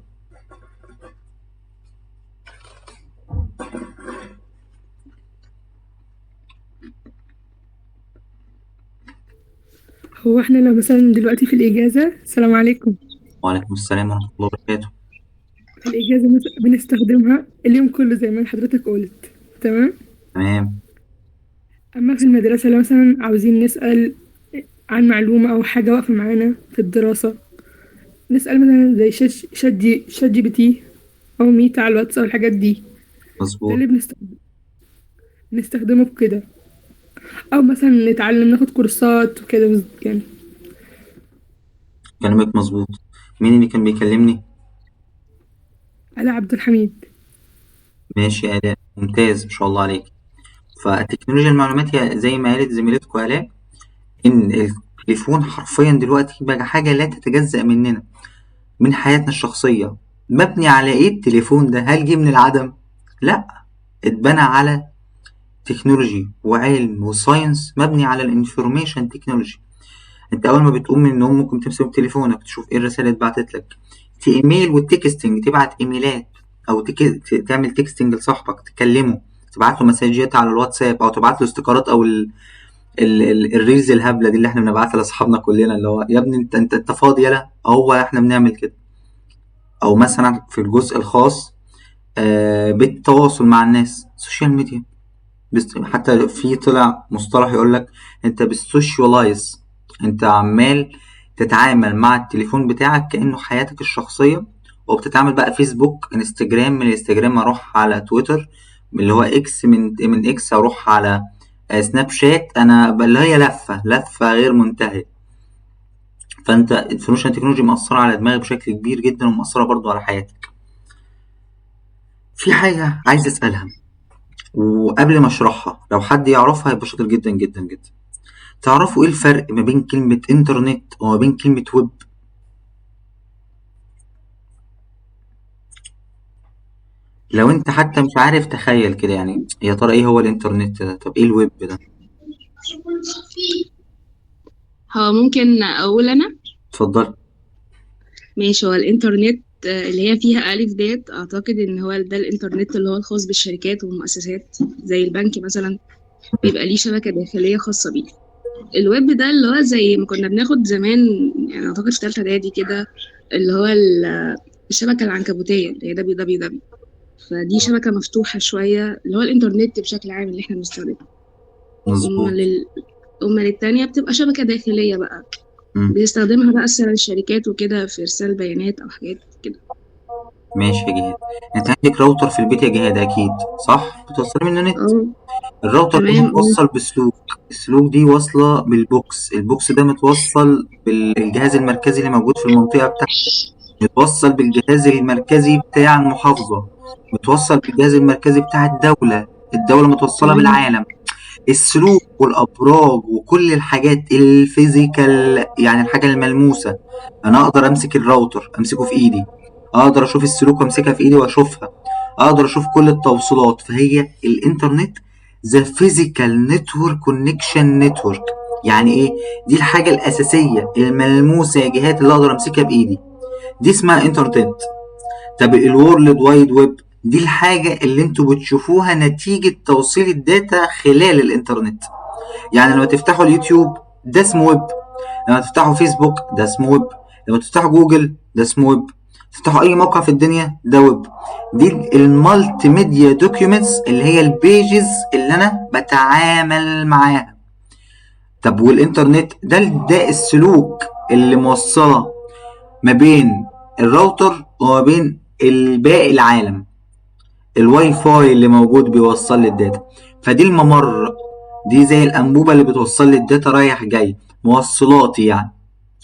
هو احنا لو مثلا دلوقتي في الإجازة، السلام عليكم. وعليكم السلام ورحمة الله وبركاته. في الإجازة مثلا بنستخدمها اليوم كله زي ما حضرتك قلت، تمام؟ تمام. أما في المدرسة لو مثلا عاوزين نسأل عن معلومة أو حاجة واقفة معانا في الدراسة، نسأل مثلا زي شات جي بي تي أو ميتا على الواتس أو الحاجات دي. ده مظبوط. اللي بنستخدمه بكده، أو مثلا نتعلم ناخد كورسات وكده يعني. كلامك مظبوط. مين اللي كان بيكلمني؟ علاء عبد الحميد. ماشي يا آلاء. ممتاز، ما شاء الله عليك. فالتكنولوجيا المعلومات هي زي ما قالت زميلتكم آلاء، إن التليفون حرفيا دلوقتي بقى حاجة لا تتجزأ مننا، من حياتنا الشخصية. مبني على إيه التليفون ده؟ هل جه من العدم؟ لا، اتبنى على technology وعلم و science، مبني على ال information technology. انت اول ما بتقوم من النوم ممكن تمسك تليفونك تشوف ايه الرسالة اللي اتبعتت لك، ايميل وال texting، تبعت ايميلات او تعمل texting لصاحبك، تكلمه، تبعت له مسجات على الواتساب، او تبعت له استيكرات، او ال reels الهبلة دي اللي احنا بنبعتها لاصحابنا كلنا، اللي هو يا ابني انت فاضي يلا، هو احنا بنعمل كده. او مثلا في الجزء الخاص بالتواصل مع الناس، social media. بس حتى في طلع مصطلح يقول لك انت بال socialize، انت عمال تتعامل مع التليفون بتاعك كأنه حياتك الشخصية، وبتتعامل بقى فيسبوك، انستجرام، من الانستجرام اروح على تويتر اللي هو اكس، من اكس اروح على سناب شات، انا اللي هي لفة لفة غير منتهية. فانت ال information technology مأثرة على دماغك بشكل كبير جدا، ومأثرة برضو على حياتك. في حاجة عايز اسألها وقبل ما اشرحها لو حد يعرفها يبقى شاطر جدا جدا جدا. تعرفوا ايه الفرق ما بين كلمة انترنت وما بين كلمة ويب؟ لو انت حتى مش عارف تخيل كده، يعني يا ترى ايه هو الانترنت ده؟ طب ايه الويب ده؟ هو ممكن أقول أنا؟ اتفضل. ماشي. هو الإنترنت اللي هي فيها ألف ديت، أعتقد إن هو ده الإنترنت اللي هو الخاص بالشركات والمؤسسات زي البنك مثلا، بيبقى ليه شبكة داخلية خاصة بيه. الويب ده اللي هو زي ما كنا بناخد زمان، يعني أعتقد في تالتة إعدادي كده، اللي هو الشبكة العنكبوتية اللي هي www. فدي شبكة مفتوحة شوية، اللي هو الإنترنت بشكل عام اللي إحنا بنستخدمه. مظبوط. أمال التانية بتبقى شبكة داخلية بقى، بيستخدمها بقى مثلا الشركات وكده في إرسال بيانات أو حاجات كده. ماشي يا جهاد. أنت عندك راوتر في البيت يا جهاد أكيد صح؟ بتوصلي منه نت. الراوتر ده متوصل بسلوك، السلوك دي واصلة بال box، ال box ده متوصل بالجهاز المركزي اللي موجود في المنطقة بتاعتك، متوصل بالجهاز المركزي بتاع المحافظة، متوصل بالجهاز المركزي بتاع الدولة، الدولة متوصلة بالعالم. السلوك والأبراج وكل الحاجات ال physical، يعني الحاجة الملموسة، أنا أقدر أمسك الراوتر أمسكه في إيدي، أقدر أشوف السلوك وأمسكها في إيدي وأشوفها، أقدر أشوف كل التوصيلات. فهي الإنترنت the physical network connection network. يعني إيه؟ دي الحاجة الأساسية الملموسة يا جهات اللي أقدر أمسكها بإيدي، دي اسمها إنترنت. طب ال World Wide Web دي الحاجة اللي انتوا بتشوفوها نتيجة توصيل ال data خلال الانترنت. يعني لما تفتحوا اليوتيوب ده اسمه ويب، لما تفتحوا فيسبوك ده اسمه ويب، لما تفتحوا جوجل ده اسمه ويب، تفتحوا اي موقع في الدنيا ده ويب. دي ال multimedia documents اللي هي ال pages اللي انا بتعامل معاها. طب والانترنت ده السلوك اللي موصله ما بين الراوتر وما بين الباقي العالم، الواي فاي اللي موجود بيوصل لي ال data. فدي الممر، دي زي الانبوبة اللي بتوصل لي ال data رايح جاي، موصلاتي يعني.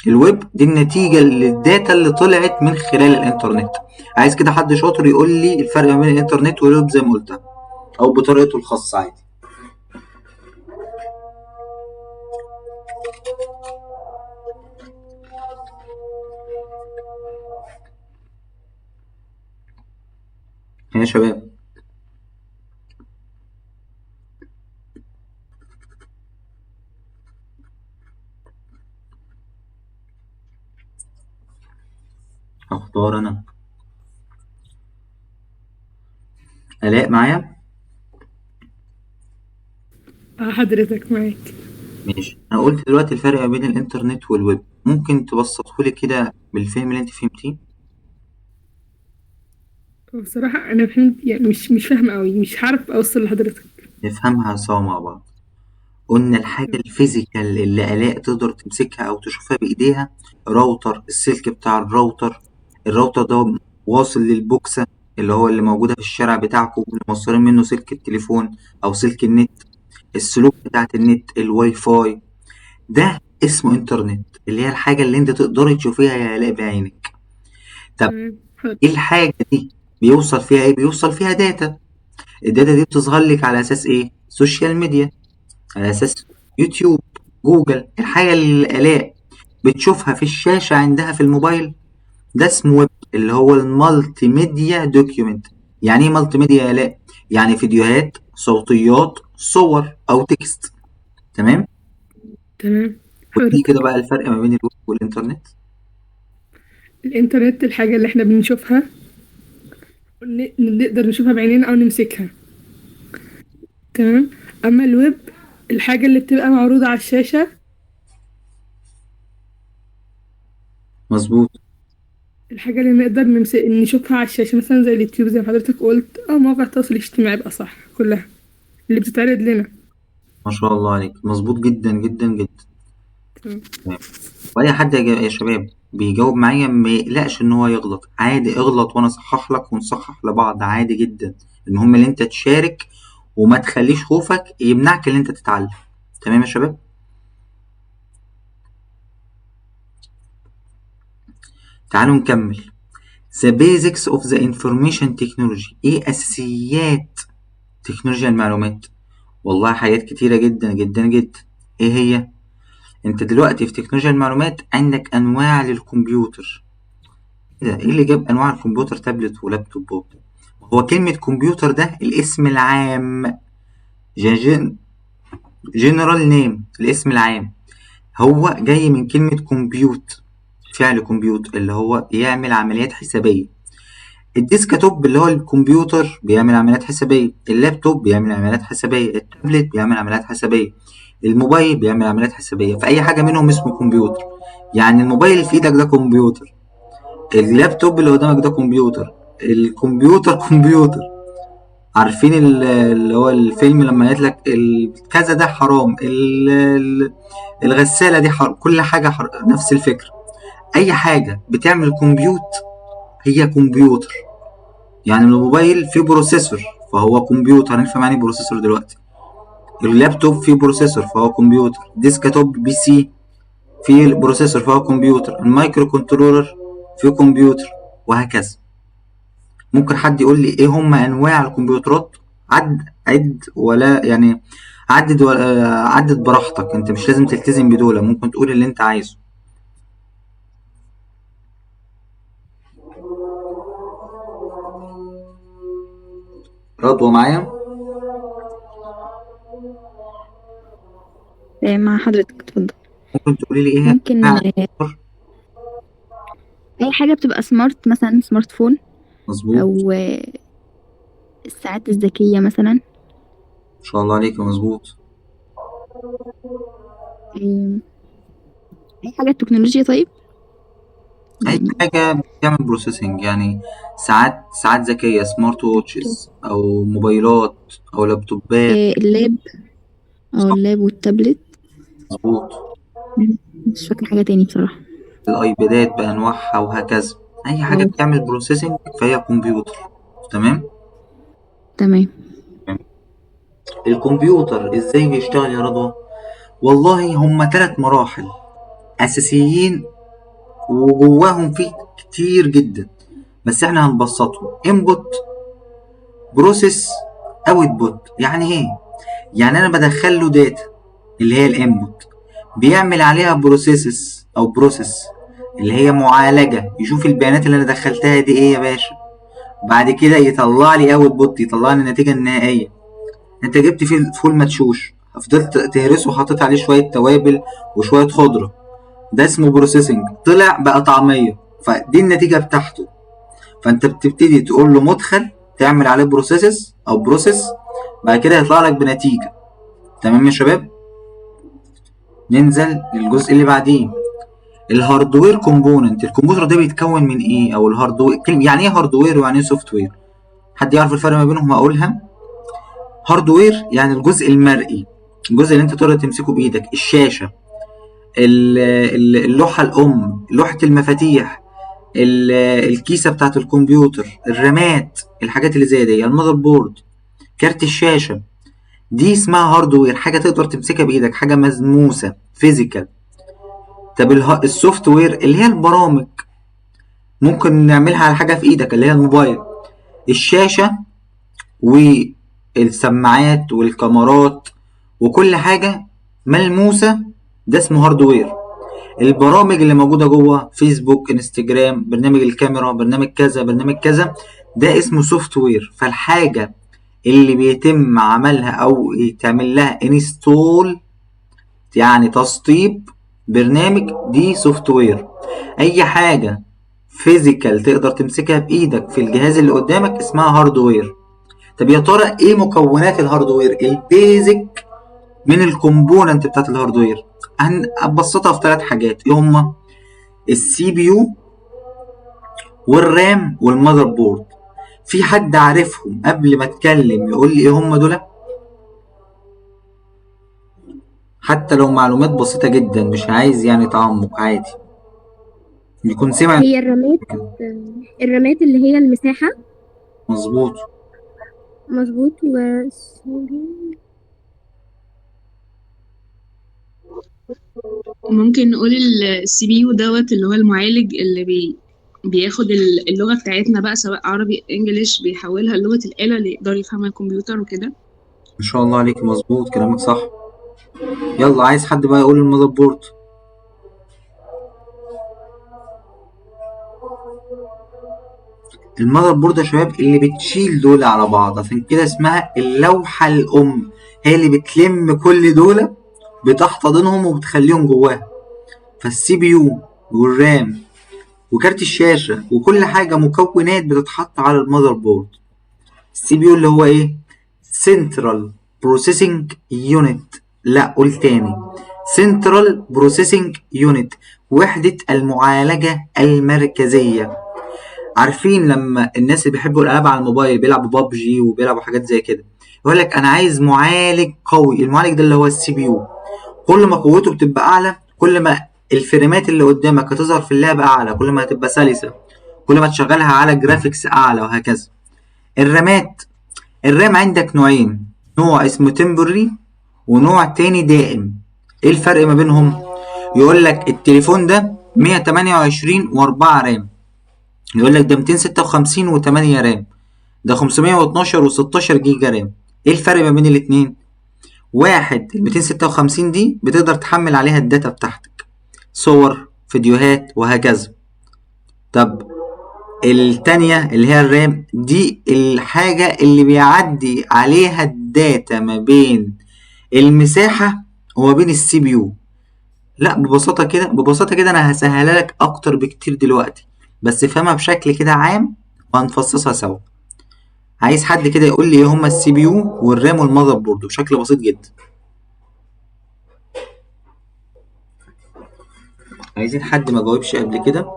الويب دي النتيجة لل data اللي طلعت من خلال الانترنت. عايز كده حد شاطر يقول لي الفرق ما بين الانترنت والويب زي ما قلتها، او بطريقته الخاصة عادي. يا شباب اختار انا. الاء معايا؟ حضرتك معاك. ماشي. انا قلت دلوقتي الفرق ما بين الانترنت والويب، ممكن تبسطهولي كده بالفهم اللي انت فهمتيه؟ بصراحة أنا فهمت يعني مش فاهمة أوي، مش هعرف أوصل لحضرتك. نفهمها سوا مع بعض. قلنا الحاجة ال physical اللي آلاء تقدر تمسكها أو تشوفها بإيديها، راوتر، السلك بتاع الراوتر، الراوتر ده واصل للبوكسة اللي هو اللي موجودة في الشارع بتاعكم اللي موصلين منه سلك التليفون أو سلك النت، السلوك بتاعت النت، الواي فاي، ده اسمه انترنت، اللي هي الحاجة اللي انت تقدري تشوفيها يا آلاء بعينك. طب ايه الحاجة دي بيوصل فيها ايه؟ بيوصل فيها data. ال data دي بتظهر لك على اساس ايه؟ social media، على اساس يوتيوب، جوجل، الحاجة اللي الاء بتشوفها في الشاشة عندها في الموبايل، ده اسمه ويب، اللي هو ال multimedia document. يعني ايه multimedia يا الاء؟ يعني فيديوهات، صوتيات، صور او text. تمام؟ تمام. ودي كده حضرتك بقى الفرق ما بين الويب والانترنت. الإنترنت الحاجة اللي احنا بنشوفها، نقدر نشوفها بعينينا أو نمسكها. تمام. أما الويب الحاجة اللي بتبقى معروضة على الشاشة. مظبوط. الحاجة اللي نقدر نشوفها على الشاشة، مثلا زي اليوتيوب زي ما حضرتك قلت، أو مواقع التواصل الاجتماعي بقى، صح، كلها اللي بتتعرض لنا. ما شاء الله عليك، مظبوط جدا جدا جدا. تمام. تمام. واي حد يا شباب بيجاوب معايا ما يقلقش ان هو يغلط، عادي اغلط وانا اصحح لك ونصحح لبعض عادي جدا. المهم ان انت تشارك وما تخليش خوفك يمنعك ان انت تتعلم. تمام يا شباب؟ تعالوا نكمل. The basics of the information technology. ايه اساسيات تكنولوجيا المعلومات؟ والله حاجات كتيرة جدا جدا جدا. ايه هي؟ انت دلوقتي في تكنولوجيا المعلومات عندك انواع للكمبيوتر. ايه ده؟ ايه اللي جاب انواع الكمبيوتر تابلت ولابتوب وبتاع؟ هو كلمة كمبيوتر ده الاسم العام، جن general name، الاسم العام هو جاي من كلمة compute، فعل compute اللي هو بيعمل عمليات حسابية. ال desktop اللي هو الكمبيوتر بيعمل عمليات حسابية، اللابتوب بيعمل عمليات حسابية، التابلت بيعمل عمليات حسابية، الموبايل بيعمل عمليات حسابية. فأي حاجة منهم اسمه كمبيوتر. يعني الموبايل اللي في ايدك ده كمبيوتر، اللابتوب اللي قدامك ده كمبيوتر، الكمبيوتر كمبيوتر. عارفين اللي هو الفيلم لما قالت لك كذا ده حرام، الغسالة دي حرام، كل حاجة حرام، نفس الفكرة. أي حاجة بتعمل compute هي كمبيوتر. يعني الموبايل فيه processor فهو كمبيوتر، هنفهم يعني processor دلوقتي. اللابتوب فيه processor فهو كمبيوتر، desktop PC فيه processor فهو كمبيوتر، ال microcontroller فيه كمبيوتر، وهكذا. ممكن حد يقول لي ايه هم انواع الكمبيوترات؟ عد عد ولا يعني عدد ولا عدد براحتك، انت مش لازم تلتزم بدولة، ممكن تقول اللي انت عايزه. رضوى معايا؟ مع حضرتك، اتفضل. ممكن تقولي لي ايه هي ممكن انواع الكمبيوتر؟ اي حاجة بتبقى smart، مثلا smart phone، مظبوط. او الساعات الذكية مثلا. ما شاء الله عليك، مظبوط. آم، اي حاجة تكنولوجيا. طيب اي يعني حاجة بتعمل processing، يعني ساعات ذكية، smart watches، او موبايلات، او لابتوبات. ال lap، او صح، ال lap والتابلت. مظبوط. مش فاكرة حاجة تاني بصراحة. الايبادات بانواعها وهكذا. اي حاجة اه بتعمل processing فهي كمبيوتر. تمام. تمام. الكمبيوتر ازاي بيشتغل يا رضوى؟ والله هما 3 مراحل اساسيين وجواهم فيه كتير جدا، بس احنا هنبسطهم. input، process، output. يعني ايه؟ يعني انا بدخل له data اللي هي ال input، بيعمل عليها processes او process اللي هي معالجة، يشوف البيانات اللي انا دخلتها دي ايه يا باشا، بعد كده يطلع لي output، يطلع لي النتيجة النهائية. انت جبت فيه فول مدشوش، فضلت تهرسه وحطيت عليه شوية توابل وشوية خضرة، ده اسمه processing، طلع بقى طعميه، فدي النتيجة بتاعته. فانت بتبتدي تقول له مدخل، تعمل عليه processes او process، بعد كده يطلع لك بنتيجة. تمام يا شباب؟ ننزل للجزء اللي بعديه، ال hardware component. الكمبيوتر ده بيتكون من ايه؟ او ال hardware، يعني ايه hardware ويعني ايه software؟ حد يعرف الفرق ما بينهم؟ اقولها. hardware يعني الجزء المرئي، الجزء اللي انت تقدر تمسكه بايدك، الشاشة، اللوحة الام، لوحة المفاتيح، الكيسة بتاعت الكمبيوتر، الرامات، الحاجات اللي زي دي، ال motherboard، كارت الشاشة، دي اسمها hardware، حاجة تقدر تمسكها بايدك، حاجة ملموسة physical. طب ال software اللي هي البرامج، ممكن نعملها على حاجة في ايدك اللي هي الموبايل. الشاشة السماعات والكاميرات وكل حاجة ملموسة، ده اسمه hardware. البرامج اللي موجودة جوه، فيسبوك، انستجرام، برنامج الكاميرا، برنامج كذا، برنامج كذا، ده اسمه software. فالحاجة اللي بيتم عملها او يتعمل لها install، يعني تسطيب برنامج، دي software. اي حاجة physical تقدر تمسكها بايدك في الجهاز اللي قدامك اسمها hardware. طب يا ترى ايه مكونات ال hardware؟ ال basic من ال component بتاعت ال hardware هنبسطها في 3 حاجات. ايه هما؟ ال CPU وال RAM وال motherboard. في حد عارفهم قبل ما اتكلم يقول لي ايه هما دول؟ حتى لو معلومات بسيطة جدا، مش عايز يعني تعمق، عادي يكون سمع. هي الرامات، الرامات اللي هي المساحة. مظبوط. مظبوط. و ممكن نقول ال CPU دوت اللي هو المعالج اللي بياخد اللغة بتاعتنا بقى، سواء عربي English، بيحولها لغة الآلة اللي يقدر يفهمها الكمبيوتر وكده. ما شاء الله عليك، مظبوط كلامك صح. يلا عايز حد بقى يقول ال motherboard؟ ال motherboard يا شباب اللي بتشيل دول على بعض، عشان كده اسمها اللوحة الأم، هي اللي بتلم كل دول، بتحتضنهم وبتخليهم جواها. فال CPU وال RAM وكارت الشاشة وكل حاجة مكونات بتتحط على ال motherboard. ال CPU اللي هو ايه؟ central processing unit. لا قول تاني، central processing unit، وحدة المعالجة المركزية. عارفين لما الناس اللي بيحبوا الالعاب على الموبايل بيلعبوا بابجي وبيلعبوا حاجات زي كده، يقول لك انا عايز معالج قوي. المعالج ده اللي هو ال CPU، كل ما قوته بتبقى اعلى، كل ما الفريمات اللي قدامك هتظهر في اللعبة اعلى، كل ما هتبقى سلسة، كل ما تشغلها على graphics اعلى، وهكذا. الرامات، ال RAM عندك نوعين، نوع اسمه temporary ونوع تاني دائم. ايه الفرق ما بينهم؟ يقول لك التليفون ده 128 و4 RAM، يقول لك ده 256 و8 RAM، ده 512 و16 جيجا RAM. ايه الفرق ما بين الاتنين؟ واحد ال 256 دي بتقدر تحمل عليها ال data بتاعتك، صور، فيديوهات، وهكذا. طب التانية اللي هي ال RAM دي الحاجة اللي بيعدي عليها ال data ما بين المساحة وما بين ال CPU. لا ببساطة كده، ببساطة كده انا هسهلها لك اكتر بكتير دلوقتي، بس افهمها بشكل كده عام وهنفصصها سوا. عايز حد كده يقول لي ايه هما ال CPU وال RAM وال motherboard بشكل بسيط جدا. عايزين حد ما جاوبش قبل كده.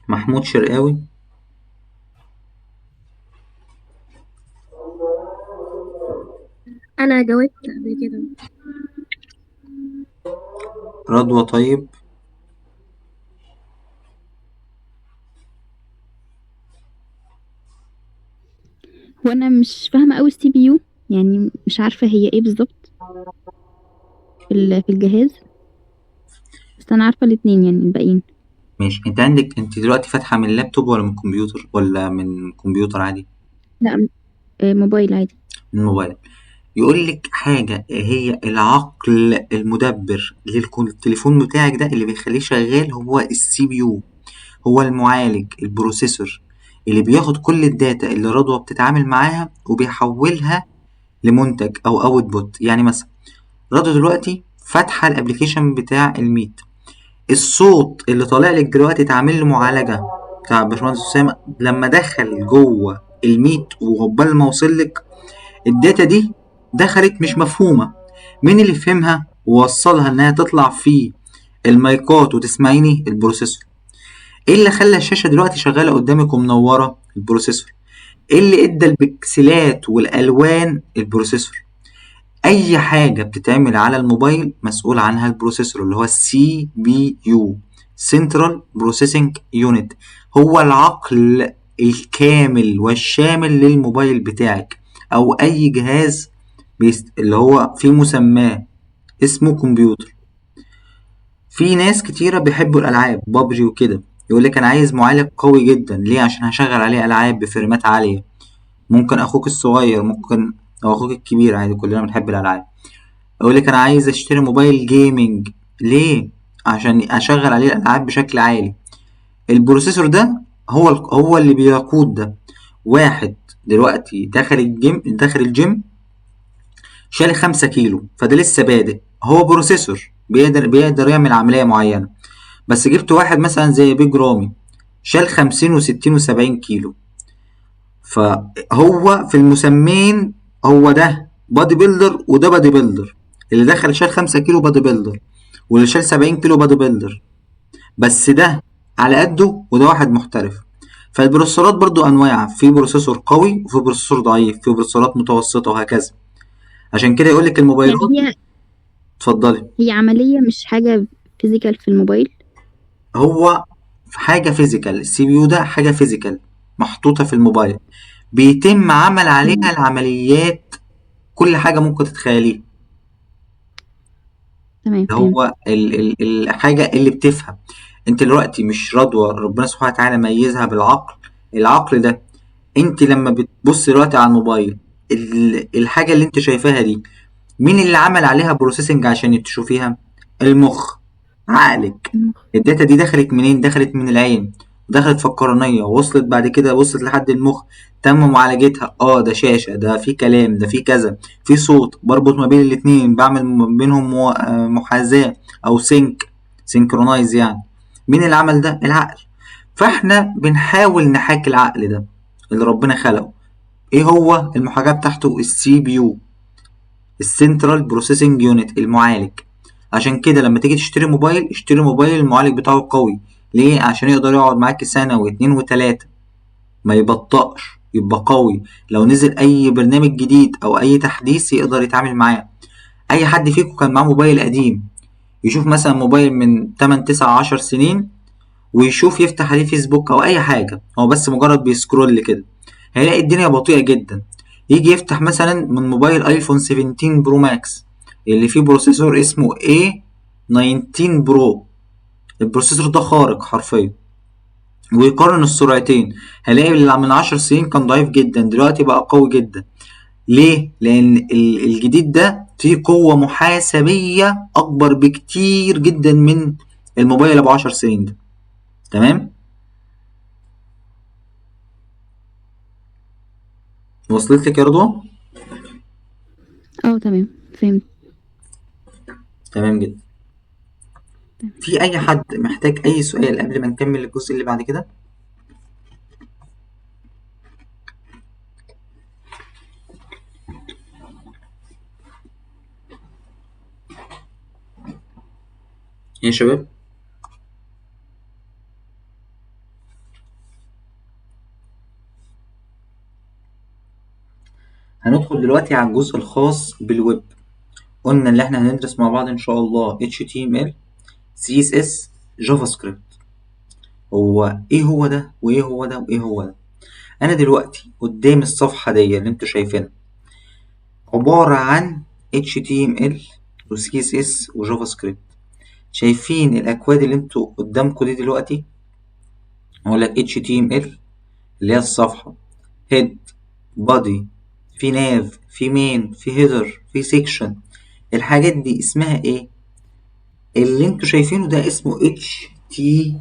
محمود شرقاوي. انا جاوبت قبل كده. رضوى. طيب هو انا مش فاهمه قوي ال CPU، يعني مش عارفه هي ايه بالظبط في الجهاز، بس انا عارفه الاتنين يعني الباقيين. ماشي. انت عندك، انت دلوقتي فاتحة من اللابتوب ولا من الكمبيوتر؟ ولا من كمبيوتر عادي؟ لا، موبايل عادي. من موبايل. يقول لك حاجة هي العقل المدبر للتليفون بتاعك ده اللي بيخليه شغال هو ال CPU، هو المعالج، ال processor اللي بياخد كل ال data اللي رضوى بتتعامل معاها وبيحولها لمنتج او output. يعني مثلا رضوى دلوقتي فاتحة ال application بتاع ال Meet، الصوت اللي طالع لك دلوقتي اتعمل له معالجة بتاع باشمهندس اسامة، لما دخل جوه ال Meet وعقبال ما وصل لك ال data دي دخلت مش مفهومه، مين اللي فهمها ووصلها انها تطلع في المايكات وتسمعيني؟ ال processor. ايه اللي خلى الشاشة دلوقتي شغالة قدامك ومنوره؟ ال processor. ايه اللي ادى البكسلات والالوان؟ ال processor. اي حاجة بتتعمل على الموبايل مسؤول عنها ال processor اللي هو ال CPU، central processing unit، هو العقل الكامل والشامل للموبايل بتاعك او اي جهاز اللي هو في مسماه اسمه كمبيوتر. في ناس كتيرة بيحبوا الألعاب بابجي وكده، يقول لك أنا عايز معالج قوي جدا. ليه؟ عشان هشغل عليه ألعاب بفريمات عالية. ممكن أخوك الصغير، ممكن أو أخوك الكبير، عادي كلنا بنحب الألعاب. يقول لك أنا عايز أشتري موبايل gaming. ليه؟ عشان أشغل عليه الألعاب بشكل عالي. ال processor ده هو اللي بيقود ده. واحد دلوقتي داخل الجيم شال 5 كيلو، فده لسه بادئ، هو processor بيقدر يعمل عملية معينة. بس جبت واحد مثلا زي بيج رامي شال 50 و60 و70 كيلو، فهو في المسمين هو ده body builder وده body builder. اللي دخل شال 5 كيلو body builder، واللي شال 70 كيلو body builder، بس ده على قده وده واحد محترف. فالبروسيسورات برضو انواع، في processor قوي وفي processor ضعيف، في بروسيسورات متوسطة وهكذا. عشان كده يقولك الموبايلات. يعني هي اتفضلي. هي عملية مش حاجة physical في الموبايل؟ هو حاجة physical، ال CPU ده حاجة physical محطوطة في الموبايل، بيتم عمل عليها العمليات، كل حاجة ممكن تتخيليها. تمام. هو الحاجة اللي بتفهم. انت دلوقتي مش رضوى، ربنا سبحانه وتعالى ميزها بالعقل. العقل ده انت لما بتبص دلوقتي على الموبايل، الحاجة اللي انت شايفاها دي مين اللي عمل عليها processing عشان تشوفيها؟ المخ، عقلك. ال data دي دخلت منين؟ دخلت من العين، دخلت في القرنية، وصلت بعد كده، وصلت لحد المخ، تم معالجتها. ده شاشة، ده في كلام، ده في كذا، في صوت، بربط ما بين الاتنين، بعمل بينهم محاذاة او synchronize. يعني مين اللي عمل ده؟ العقل. فاحنا بنحاول نحاكي العقل ده اللي ربنا خلقه. ايه هو المحاكاة بتاعته؟ ال CPU، ال central processing unit، المعالج. عشان كده لما تيجي تشتري موبايل، اشتري موبايل المعالج بتاعه قوي. ليه؟ عشان يقدر يقعد معاك سنة واتنين وتلاتة، ما يبطأش، يبقى قوي. لو نزل اي برنامج جديد او اي تحديث يقدر يتعامل معاه. اي حد فيكم كان معاه موبايل قديم، يشوف مثلا موبايل من 8 9 10 سنين ويشوف يفتح عليه فيسبوك او اي حاجة، هو بس مجرد بي scroll كده، هيلاقي الدنيا بطيئة جدا. يجي يفتح مثلا من موبايل ايفون 17 Pro Max اللي فيه processor اسمه A19 Pro، ال processor ده خارق حرفيا، ويقارن السرعتين، هيلاقي اللي من 10 سنين كان ضعيف جدا، دلوقتي بقى قوي جدا. ليه؟ لأن الجديد ده فيه قوة محاسبية أكبر بكتير جدا من الموبايل أبو 10 سنين ده. تمام؟ وصلت لك يا رضوى؟ تمام، فهمت. تمام جدا. في أي حد محتاج أي سؤال قبل ما نكمل الجزء اللي بعد كده؟ يا شباب؟ هندخل دلوقتي على الجزء الخاص بالويب. قلنا اللي احنا هندرس مع بعض ان شاء الله HTML CSS JavaScript. هو ايه هو ده وايه هو ده وايه هو ده؟ انا دلوقتي قدام الصفحة دي اللي انتوا شايفينها عبارة عن HTML و CSS و JavaScript. شايفين الاكواد اللي انتوا قدامكم دي دلوقتي؟ هقول لك HTML اللي هي الصفحة، head، body، في nav، في main، في header، في section. الحاجات دي اسمها ايه؟ اللي انتوا شايفينه ده اسمه HTML.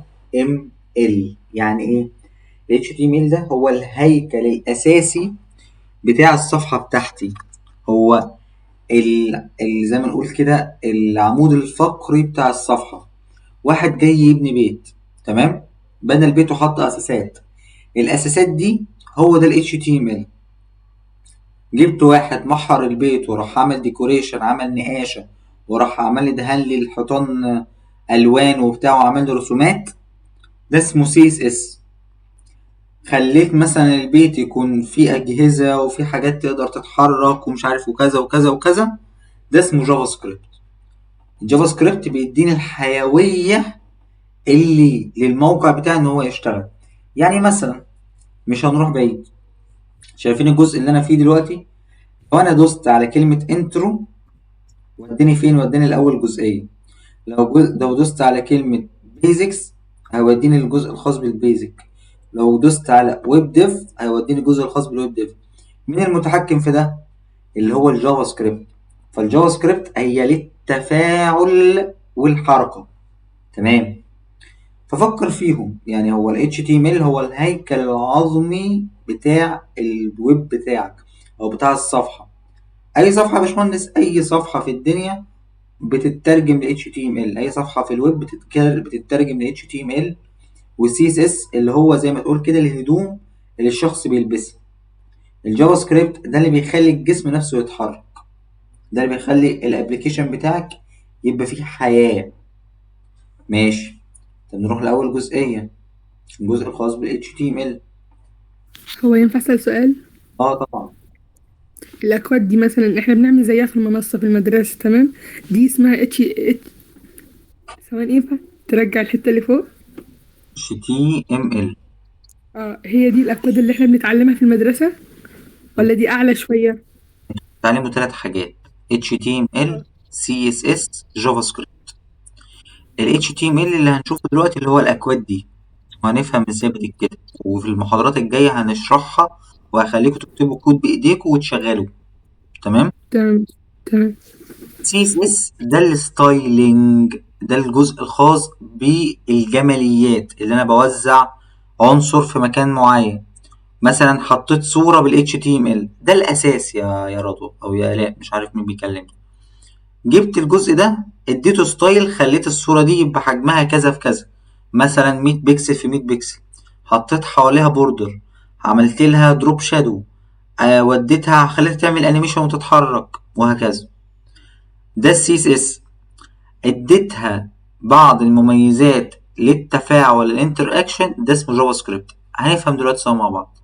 يعني ايه؟ ال HTML ده هو الهيكل الاساسي بتاع الصفحة بتاعتي، هو زي ما نقول كده العمود الفقري بتاع الصفحة. واحد جاي يبني بيت، تمام؟ بنى البيت وحط اساسات، الاساسات دي هو ده ال HTML. جبت واحد محر البيت وراح عمل decoration، عمل نقاشة، وراح عمل لي دهن لي الحيطان الوان وبتاع، وعمل لي رسومات، ده اسمه CSS. خليت مثلا البيت يكون فيه اجهزة وفيه حاجات تقدر تتحرك ومش عارف وكذا وكذا وكذا، ده اسمه JavaScript. ال JavaScript بيديني الحيوية اللي للموقع بتاعي ان هو يشتغل. يعني مثلا مش هنروح بعيد، شايفين الجزء اللي انا فيه دلوقتي؟ لو انا دوست على كلمة intro وداني فين؟ وداني الاول جزئية. لو دوست على كلمة basics هيوديني الجزء الخاص بال basic، لو دوست على web dev هيوديني الجزء الخاص بال web dev. مين المتحكم في ده؟ اللي هو ال JavaScript. فال JavaScript هي للتفاعل والحركة. تمام. ففكر فيهم، يعني هو ال HTML هو الهيكل العظمي بتاع الويب بتاعك او بتاع الصفحة. اي صفحة يا باشمهندس، اي صفحة في الدنيا بتترجم ل HTML، اي صفحة في الويب بتترجم ل HTML. وال CSS اللي هو زي ما تقول كده الهدوم اللي الشخص بيلبسها. ال JavaScript ده اللي بيخلي الجسم نفسه يتحرك، ده اللي بيخلي ال application بتاعك يبقى فيه حياة. ماشي. طب نروح لأول جزئية، الجزء الخاص بال HTML. هو ينفع أسأل سؤال؟ اه طبعا. الأكواد دي مثلا احنا بنعمل زيها في المنصة في المدرسة، تمام؟ دي اسمها H H، ثواني، ينفع ترجع الحتة اللي فوق؟ HTML. اه، هي دي الأكواد اللي احنا بنتعلمها في المدرسة ولا دي أعلى شوية؟ تعلموا ثلاث حاجات: HTML، CSS، JavaScript. ال HTML اللي هنشوفه دلوقتي اللي هو الأكواد دي، وهنفهم ازاي بتتكتب، وفي المحاضرات الجاية هنشرحها وهخليكم تكتبوا كود بإيديكم وتشغلوه. تمام؟ تمام تمام. CSS ده ال styling، ده الجزء الخاص بالجماليات اللي انا بوزع عنصر في مكان معين. مثلا حطيت صورة بال HTML، ده الأساس يا رضوى أو يا آلاء، مش عارف مين بيكلمني. جبت الجزء ده اديته style، خليت الصورة دي يبقى حجمها كذا في كذا، مثلا 100 بكسل في 100 بكسل، حطيت حواليها border، عملت لها drop shadow، وديتها خليتها تعمل animation وتتحرك وهكذا. ده ال CSS. اديتها بعض المميزات للتفاعل ال interaction، ده اسمه JavaScript. هنفهم دلوقتي سوا مع بعض.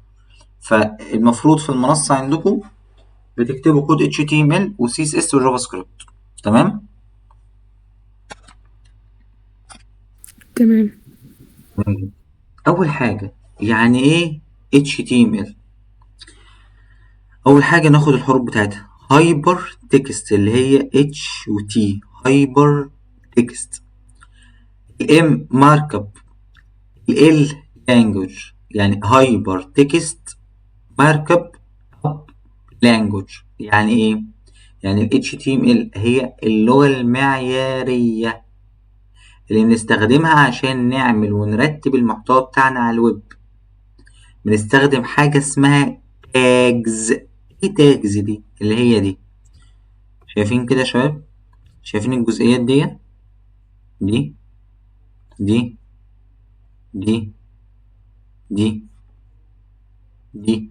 فالمفروض في المنصة عندكم بتكتبوا كود HTML و CSS و JavaScript. تمام؟ تمام. أول حاجة يعني إيه HTML؟ أول حاجة ناخد الحروف بتاعتها. hypertext اللي هي H و T، hypertext. ال M markup، ال L language، يعني hypertext markup language. يعني إيه؟ يعني ال HTML هي اللغة المعيارية اللي بنستخدمها عشان نعمل ونرتب المحتوى بتاعنا على الويب. بنستخدم حاجة اسمها tags. ايه tags دي؟ اللي هي دي. شايفين كده يا شباب؟ شايفين الجزئيات دي؟ دي دي دي دي دي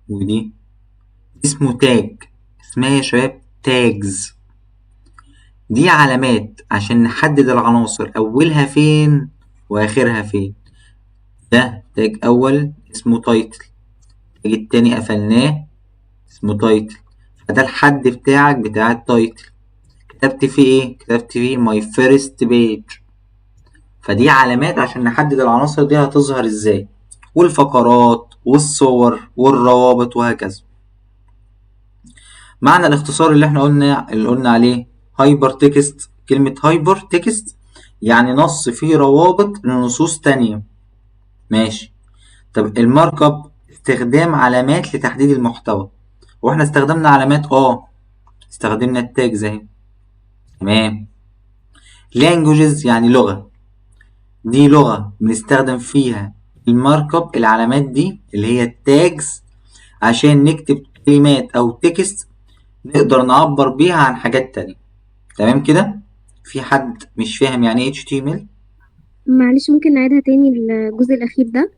ودي، اسمه tag. اسمها يا شباب tags. دي علامات عشان نحدد العناصر أولها فين وآخرها فين. ده tag أول اسمه title، tag التاني قفلناه اسمه title، فده الحد بتاعك بتاع ال title. كتبت فيه ايه؟ كتبت فيه my first page. فدي علامات عشان نحدد العناصر دي هتظهر ازاي، والفقرات والصور والروابط وهكذا. معنى الاختصار اللي احنا قلنا عليه hypertext، كلمة hypertext يعني نص فيه روابط لنصوص تانية. ماشي. طب ال markup استخدام علامات لتحديد المحتوى، واحنا استخدمنا علامات، استخدمنا ال tags اهي. تمام. languages يعني لغة، دي لغة بنستخدم فيها ال markup، العلامات دي اللي هي ال tags، عشان نكتب كلمات او text نقدر نعبر بيها عن حاجات تانية. تمام كده؟ في حد مش فاهم يعني ايه HTML؟ معلش ممكن نعيدها تاني الجزء الأخير ده؟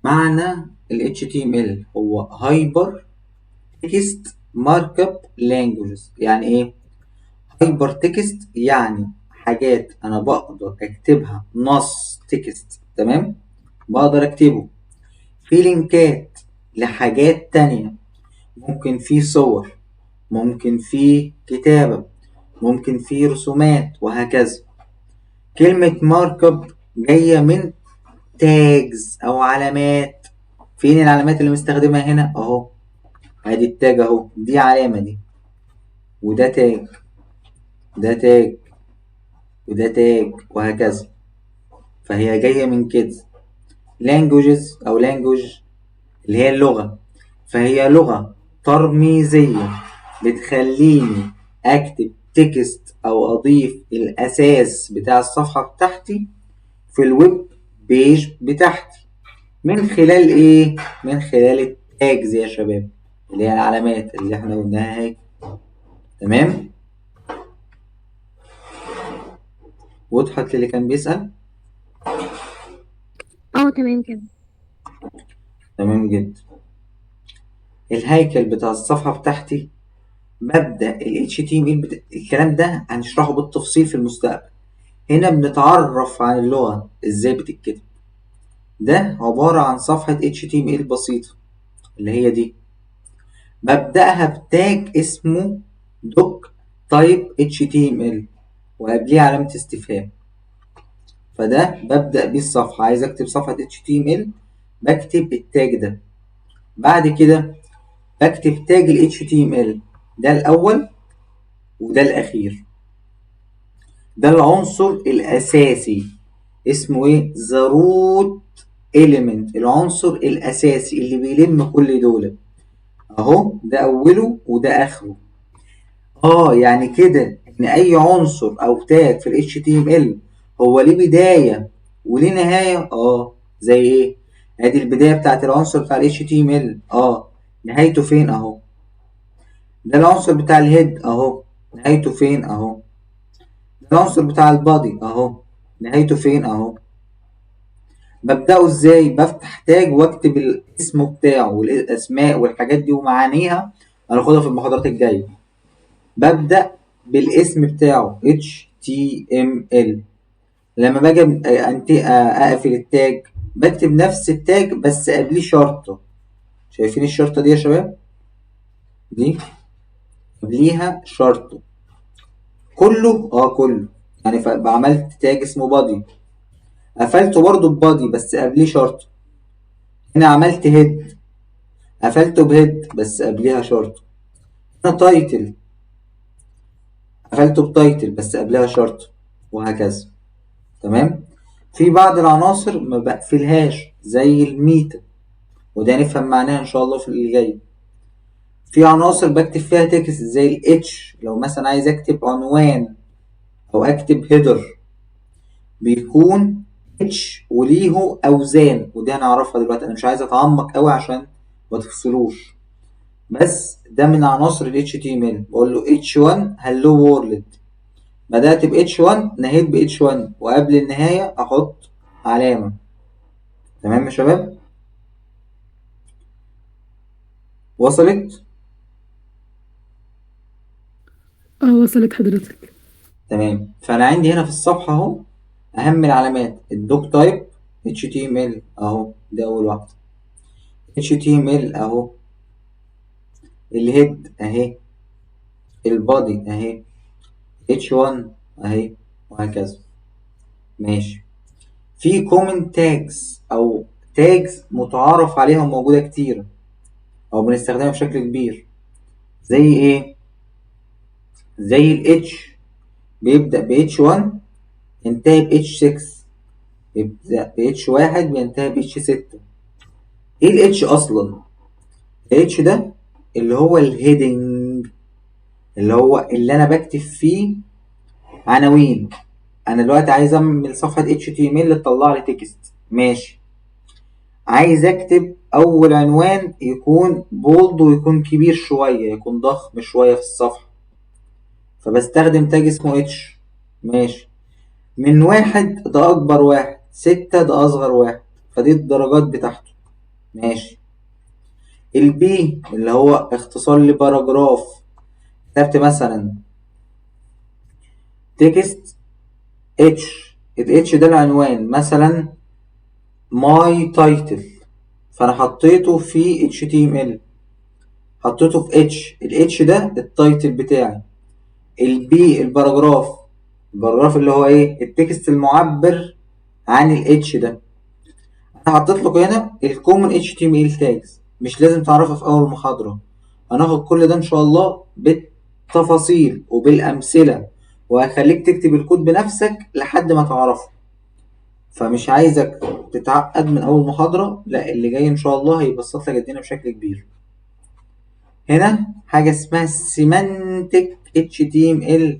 معنى ال HTML هو Hyper Text Markup Languages. يعني ايه hyper text؟ يعني حاجات انا بقدر اكتبها نص text، تمام، بقدر اكتبه في لينكات لحاجات تانية، ممكن في صور، ممكن في كتابة، ممكن في رسومات وهكذا. كلمة markup جاية من tags أو علامات. فين العلامات اللي مستخدمها هنا؟ أهو، ادي ال tag أهو، دي علامة دي، وده tag. ده tag وده tag وهكذا. فهي جاية من كده. languages أو language اللي هي اللغة، فهي لغة ترميزية بتخليني أكتب text أو أضيف الأساس بتاع الصفحة بتاعتي في ال web page بتاعتي من خلال إيه؟ من خلال ال tags يا شباب، اللي هي العلامات اللي احنا قلناها اهي. تمام؟ وضحت للي كان بيسأل؟ اه تمام كده. تمام جدا. الهيكل بتاع الصفحة بتاعتي مبدأ ال HTML الكلام ده هنشرحه بالتفصيل في المستقبل. هنا بنتعرف عن اللغة ازاي بتتكتب. ده عبارة عن صفحة HTML بسيطة اللي هي دي، ببدأها ب tag اسمه doctype HTML وقبليه علامة استفهام. فده ببدأ بيه الصفحة. عايز أكتب صفحة HTML بكتب ال tag ده. بعد كده بكتب tag ال HTML، ده الأول وده الأخير. ده العنصر الأساسي اسمه إيه؟ The root element، العنصر الأساسي اللي بيلم كل دول أهو. ده أوله وده آخره. يعني كده إن أي عنصر أو tag في ال HTML هو ليه بداية وليه نهاية. زي إيه؟ أدي البداية بتاعت العنصر بتاع ال HTML، نهايته فين أهو. ده العنصر بتاع ال head أهو، نهايته فين أهو. ده العنصر بتاع ال body أهو، نهايته فين أهو. ببدأه إزاي؟ بفتح tag وأكتب الاسم بتاعه والأسماء والحاجات دي ومعانيها، هناخدها في المحاضرات الجاية. ببدأ بالاسم بتاعه HTML. لما باجي أقفل ال tag بكتب نفس ال tag بس قبليه شرطة. شايفين الشرطة دي يا شباب؟ دي قبليها شرطة. كله كله يعني. عملت tag اسمه body، قفلته برضو ب body بس قبليه شرطة. هنا عملت head، قفلته ب head بس قبليها شرطة. هنا title، قفلته ب title بس قبلها شرطة، وهكذا. تمام؟ في بعض العناصر ما بقفلهاش زي ال meta، وده نفهم معناها ان شاء الله في اللي جاي. في عناصر بكتب فيها text زي ال H، لو مثلا عايز اكتب عنوان او اكتب header بيكون H وليه اوزان، ودي هنعرفها دلوقتي. انا مش عايز اتعمق قوي عشان ما تفصلوش، بس ده من عناصر ال HTML. بقول له H1 hello world، بدأت ب H1 نهيت ب H1، وقبل النهاية أحط علامة. تمام يا شباب؟ وصلت؟ وصلت حضرتك. تمام. فأنا عندي هنا في الصفحة أهو أهم العلامات، ال doctype HTML أهو، ده أول واحدة، HTML أهو، ال head أهي، ال body أهي، H1 أهي، وهكذا. ماشي. في common tags أو tags متعارف عليها وموجودة كتير أو بنستخدمها بشكل كبير، زي إيه؟ زي ال H بيبدأ ب H1 ينتهي ب H6، بيبدأ ب H1 بينتهي ب H6. إيه ال H أصلا؟ ال H ده اللي هو ال heading، اللي هو اللي أنا بكتب فيه عناوين. أنا دلوقتي عايز أعمل صفحة HTML تطلع لي text، ماشي. عايز أكتب أول عنوان يكون bold ويكون كبير شوية، يكون ضخم شوية في الصفحة، فبستخدم tag اسمه H، ماشي. من 1 ده أكبر واحد، 6 ده أصغر واحد، فدي الدرجات بتاعته، ماشي. ال P اللي هو اختصار ل paragraph، كتبت مثلا text H، ال H ده العنوان مثلا my title، فانا حطيته في HTML، حطيته في H، ال H ده ال title بتاعي. ال P ال paragraph، ال paragraph اللي هو ايه؟ ال text المعبر عن ال H ده. انا حطيت لكم هنا ال common HTML tags، مش لازم تعرفها في اول محاضرة، هناخد كل ده ان شاء الله بالتفاصيل وبالامثلة وهيخليك تكتب الكود بنفسك لحد ما تعرفه. فمش عايزك تتعقد من اول محاضرة، لا اللي جاي ان شاء الله هيبسط لك الدنيا بشكل كبير. هنا حاجة اسمها semantic HTML.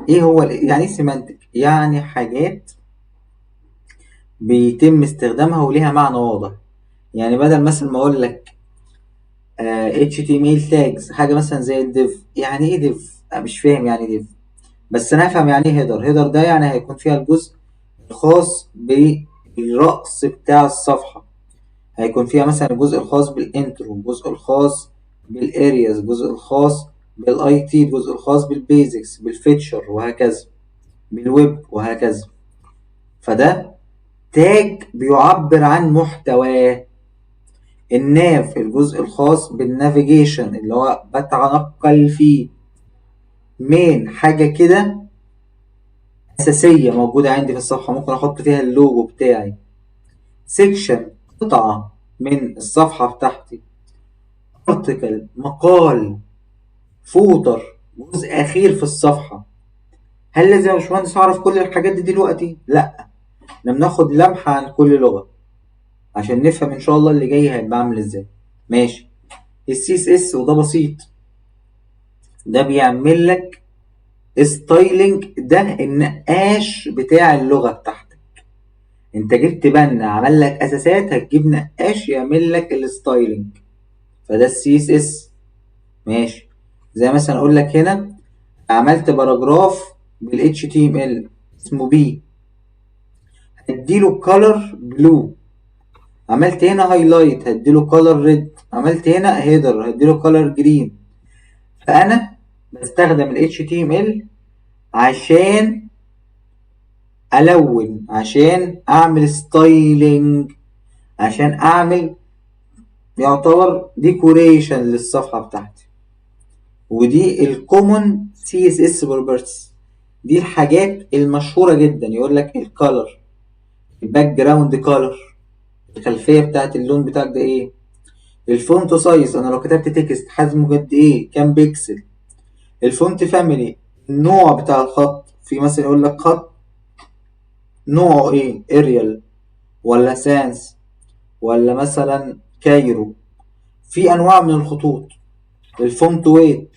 ايه هو يعني ايه semantic؟ يعني حاجات بيتم استخدامها وليها معنى واضح. يعني بدل مثلا ما اقول لك HTML tags، حاجة مثلا زي ال div. يعني ايه div؟ أنا مش فاهم يعني ايه div، بس انا افهم يعني ايه header. header ده يعني هيكون فيها الجزء الخاص بالرأس بتاع الصفحة، هيكون فيها مثلا الجزء الخاص بال intro، الجزء الخاص بال areas، الجزء الخاص بال IT، الجزء الخاص بال basics، بال feature وهكذا، بالويب وهكذا. فده tag بيعبر عن محتواه. ال nav الجزء الخاص بال navigation اللي هو بتنقل فيه. main حاجة كده أساسية موجودة عندي في الصفحة، ممكن أحط فيها اللوجو بتاعي. section قطعة من الصفحة بتاعتي. article مقال. footer جزء أخير في الصفحة. هل لازم يا باشمهندس أعرف كل الحاجات دي دلوقتي؟ لأ، احنا بناخد لمحة عن كل لغة عشان نفهم إن شاء الله اللي جاي هيبقى عامل إزاي. ماشي. ال CSS وده بسيط، ده بيعمل لك styling، ده النقاش بتاع اللغة بتاعتك. انت جبت بنا عمل لك اساسات، هتجيب نقاش يعمل لك ال styling، فده ال CSS. ماشي. زي مثلا اقول لك هنا عملت paragraph بال HTML اسمه p، هديله color blue. عملت هنا highlight هديله color red. عملت هنا header هديله color green. فانا بستخدم ال HTML عشان الون، عشان اعمل styling، عشان اعمل يعتبر decoration للصفحة بتاعتي. ودي ال common CSS properties، دي الحاجات المشهورة جدا. يقول لك ال color، ال background color، الخلفية بتاعت اللون بتاعك ده ايه، ال font size، انا لو كتبت text حجمه قد ايه، كام بيكسل، ال font family، النوع بتاع الخط. في مثلا يقول لك خط نوعه ايه، Arial ولا Sans ولا مثلا Cairo، في انواع من الخطوط. ال font weight،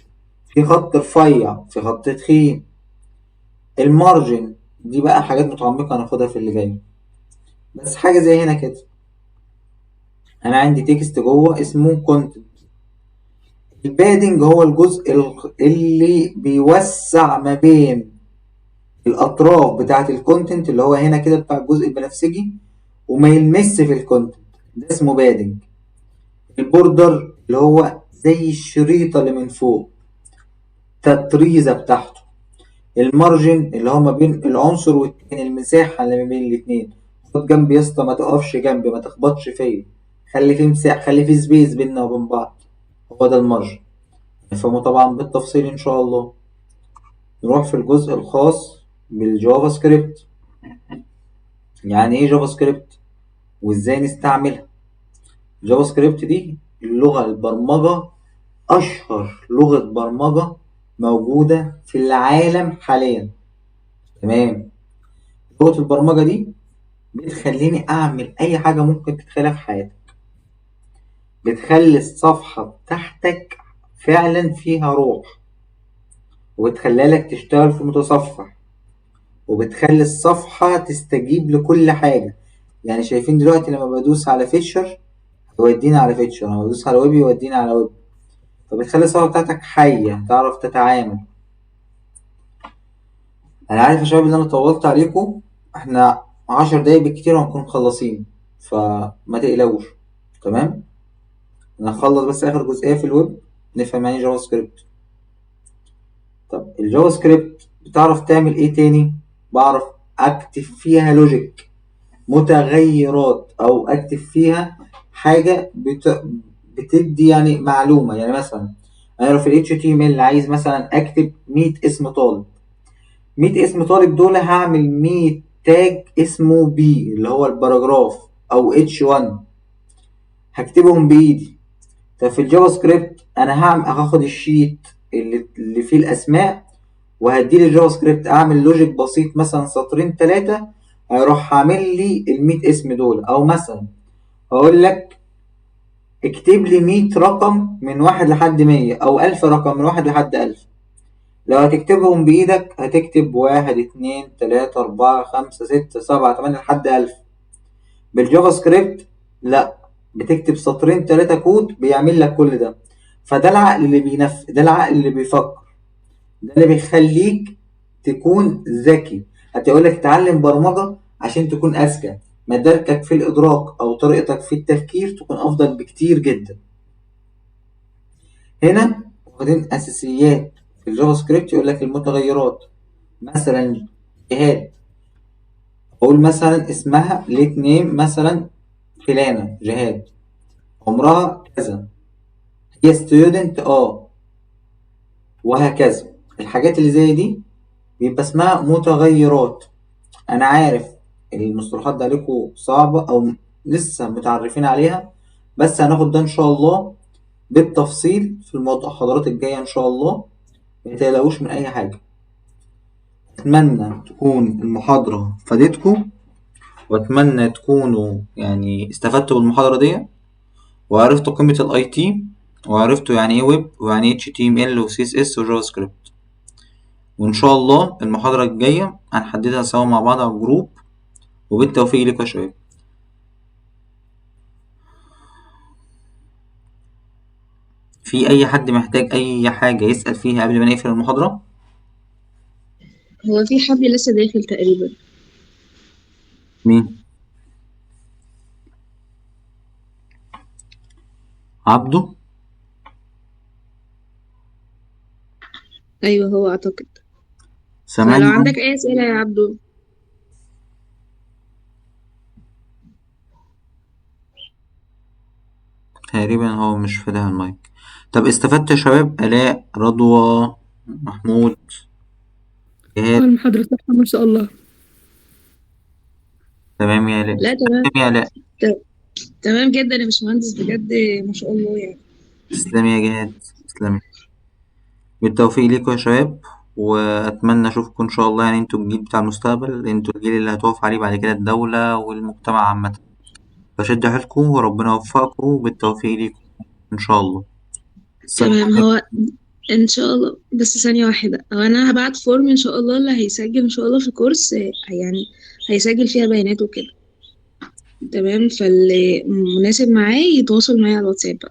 في خط رفيع، في خط تخين. ال margin، دي بقى حاجات متعمقة هناخدها في اللي جاي. بس حاجة زي هنا كده، أنا عندي text جوه اسمه content. ال padding هو الجزء اللي بيوسع ما بين الأطراف بتاعة ال content، اللي هو هنا كده بتاع الجزء البنفسجي، وما يلمس في ال content، ده اسمه padding. ال border اللي هو زي الشريطة اللي من فوق، التطريزة بتاعته. ال margin اللي هو ما بين العنصر والتاني، المساحة اللي ما بين الاتنين. خد جنبي يا اسطى، ما تقفش جنبي، ما تخبطش فيا، خلي فيه مساحة، خلي فيه space بيننا وبين بعض، هو ده ال margin. نفهمه طبعا بالتفصيل إن شاء الله. نروح في الجزء الخاص بال JavaScript. يعني ايه JavaScript وازاي نستعملها؟ JavaScript دي اللغة البرمجة، أشهر لغة برمجة موجودة في العالم حاليا. تمام. لغة البرمجة دي بتخليني أعمل أي حاجة ممكن تتخيلها في حياتك، بتخلي الصفحة بتاعتك فعلا فيها روح، وبتخليها لك تشتغل في متصفح، وبتخلي الصفحة تستجيب لكل حاجة. يعني شايفين دلوقتي لما بدوس على feature يوديني على feature، لما بدوس على ويب يوديني على ويب. فبتخلي الصفحة بتاعتك حية، تعرف تتعامل. أنا عارف يا شباب إن أنا طولت عليكم، إحنا 10 دقايق بالكتير وهنكون مخلصين، فما تقلقوش. تمام، أنا هخلص بس آخر جزئية في الويب، نفهم يعني JavaScript. طب ال JavaScript بتعرف تعمل إيه تاني؟ بعرف أكتب فيها logic، متغيرات، أو أكتب فيها حاجة بتدي يعني معلومة. يعني مثلا أنا لو في ال HTML عايز مثلا أكتب 100 اسم طالب، 100 اسم طالب دول هعمل 100 tag اسمه p اللي هو ال paragraph أو H1، هكتبهم بإيدي. طب في ال JavaScript أنا هاخد ال sheet اللي فيه الأسماء وهدي لي ال JavaScript اعمل logic بسيط مثلا سطرين ثلاثة، هيروح عامل لي ال 100 اسم دول. او مثلا اقول لك اكتب لي 100 رقم من 1 لحد 100، او 1000 رقم من 1 لحد 1000. لو هتكتبهم بايدك هتكتب 1 2 3 4 5 6 7 8 لحد 1000. بال JavaScript لا، بتكتب سطرين ثلاثة كود بيعمل لك كل ده. فده العقل اللي ده العقل اللي بيفكر، ده اللي بيخليك تكون ذكي. هتقول لك اتعلم برمجة عشان تكون أذكى، مداركك في الإدراك أو طريقتك في التفكير تكون أفضل بكتير جدا. هنا واخدين أساسيات في ال JavaScript، يقول لك المتغيرات مثلا جهاد، أقول مثلا اسمها let name مثلا فلانة جهاد، عمرها كذا، هي student وهكذا. الحاجات اللي زي دي بيبقى اسمها متغيرات. انا عارف المصطلحات دي عليكم صعبة او لسه متعرفين عليها، بس هناخد ده ان شاء الله بالتفصيل في المحاضرات الجاية ان شاء الله، ما تقلقوش من اي حاجة. اتمنى تكون المحاضرة فادتكم، واتمنى تكونوا يعني استفدتوا بالمحاضرة دي، وعرفتوا قيمة ال IT، وعرفتوا يعني ايه ويب، ويعني ايه HTML و CSS و JavaScript. وان شاء الله المحاضرة الجاية هنحددها سوا مع بعض على ال group، وبالتوفيق لكم يا شباب. في اي حد محتاج اي حاجة يسأل فيها قبل ما نقفل المحاضرة؟ هو في حد لسه داخل تقريبا. مين؟ عبده؟ ايوه هو اعتقد. سامعني؟ فلو عندك اي اسئلة يا عبدو. تقريبا هو مش فاتح المايك. طب استفدت يا شباب؟ آلاء، رضوى، محمود، جهاد. المحاضرة تحفة ما شاء الله. تمام يا آلاء. لا تمام. تمام يا آلاء. تمام جدا يا باشمهندس، بجد ما شاء الله يعني. تسلمي يا جهاد، تسلمي. بالتوفيق ليكم يا شباب، واتمنى اشوفكم ان شاء الله. يعني انتوا الجيل بتاع المستقبل، انتوا الجيل اللي هتقف عليه بعد كده الدولة والمجتمع عامة. فشدوا حيلكم وربنا يوفقكم، وبالتوفيق ليكم ان شاء الله. السلام تمام. عليكم. هو ان شاء الله، بس ثانية واحدة، هو انا هبعت form ان شاء الله اللي هيسجل ان شاء الله في الكورس، يعني هيسجل فيها بياناته وكده. تمام، فاللي مناسب معاه يتواصل معايا على الواتساب بقى.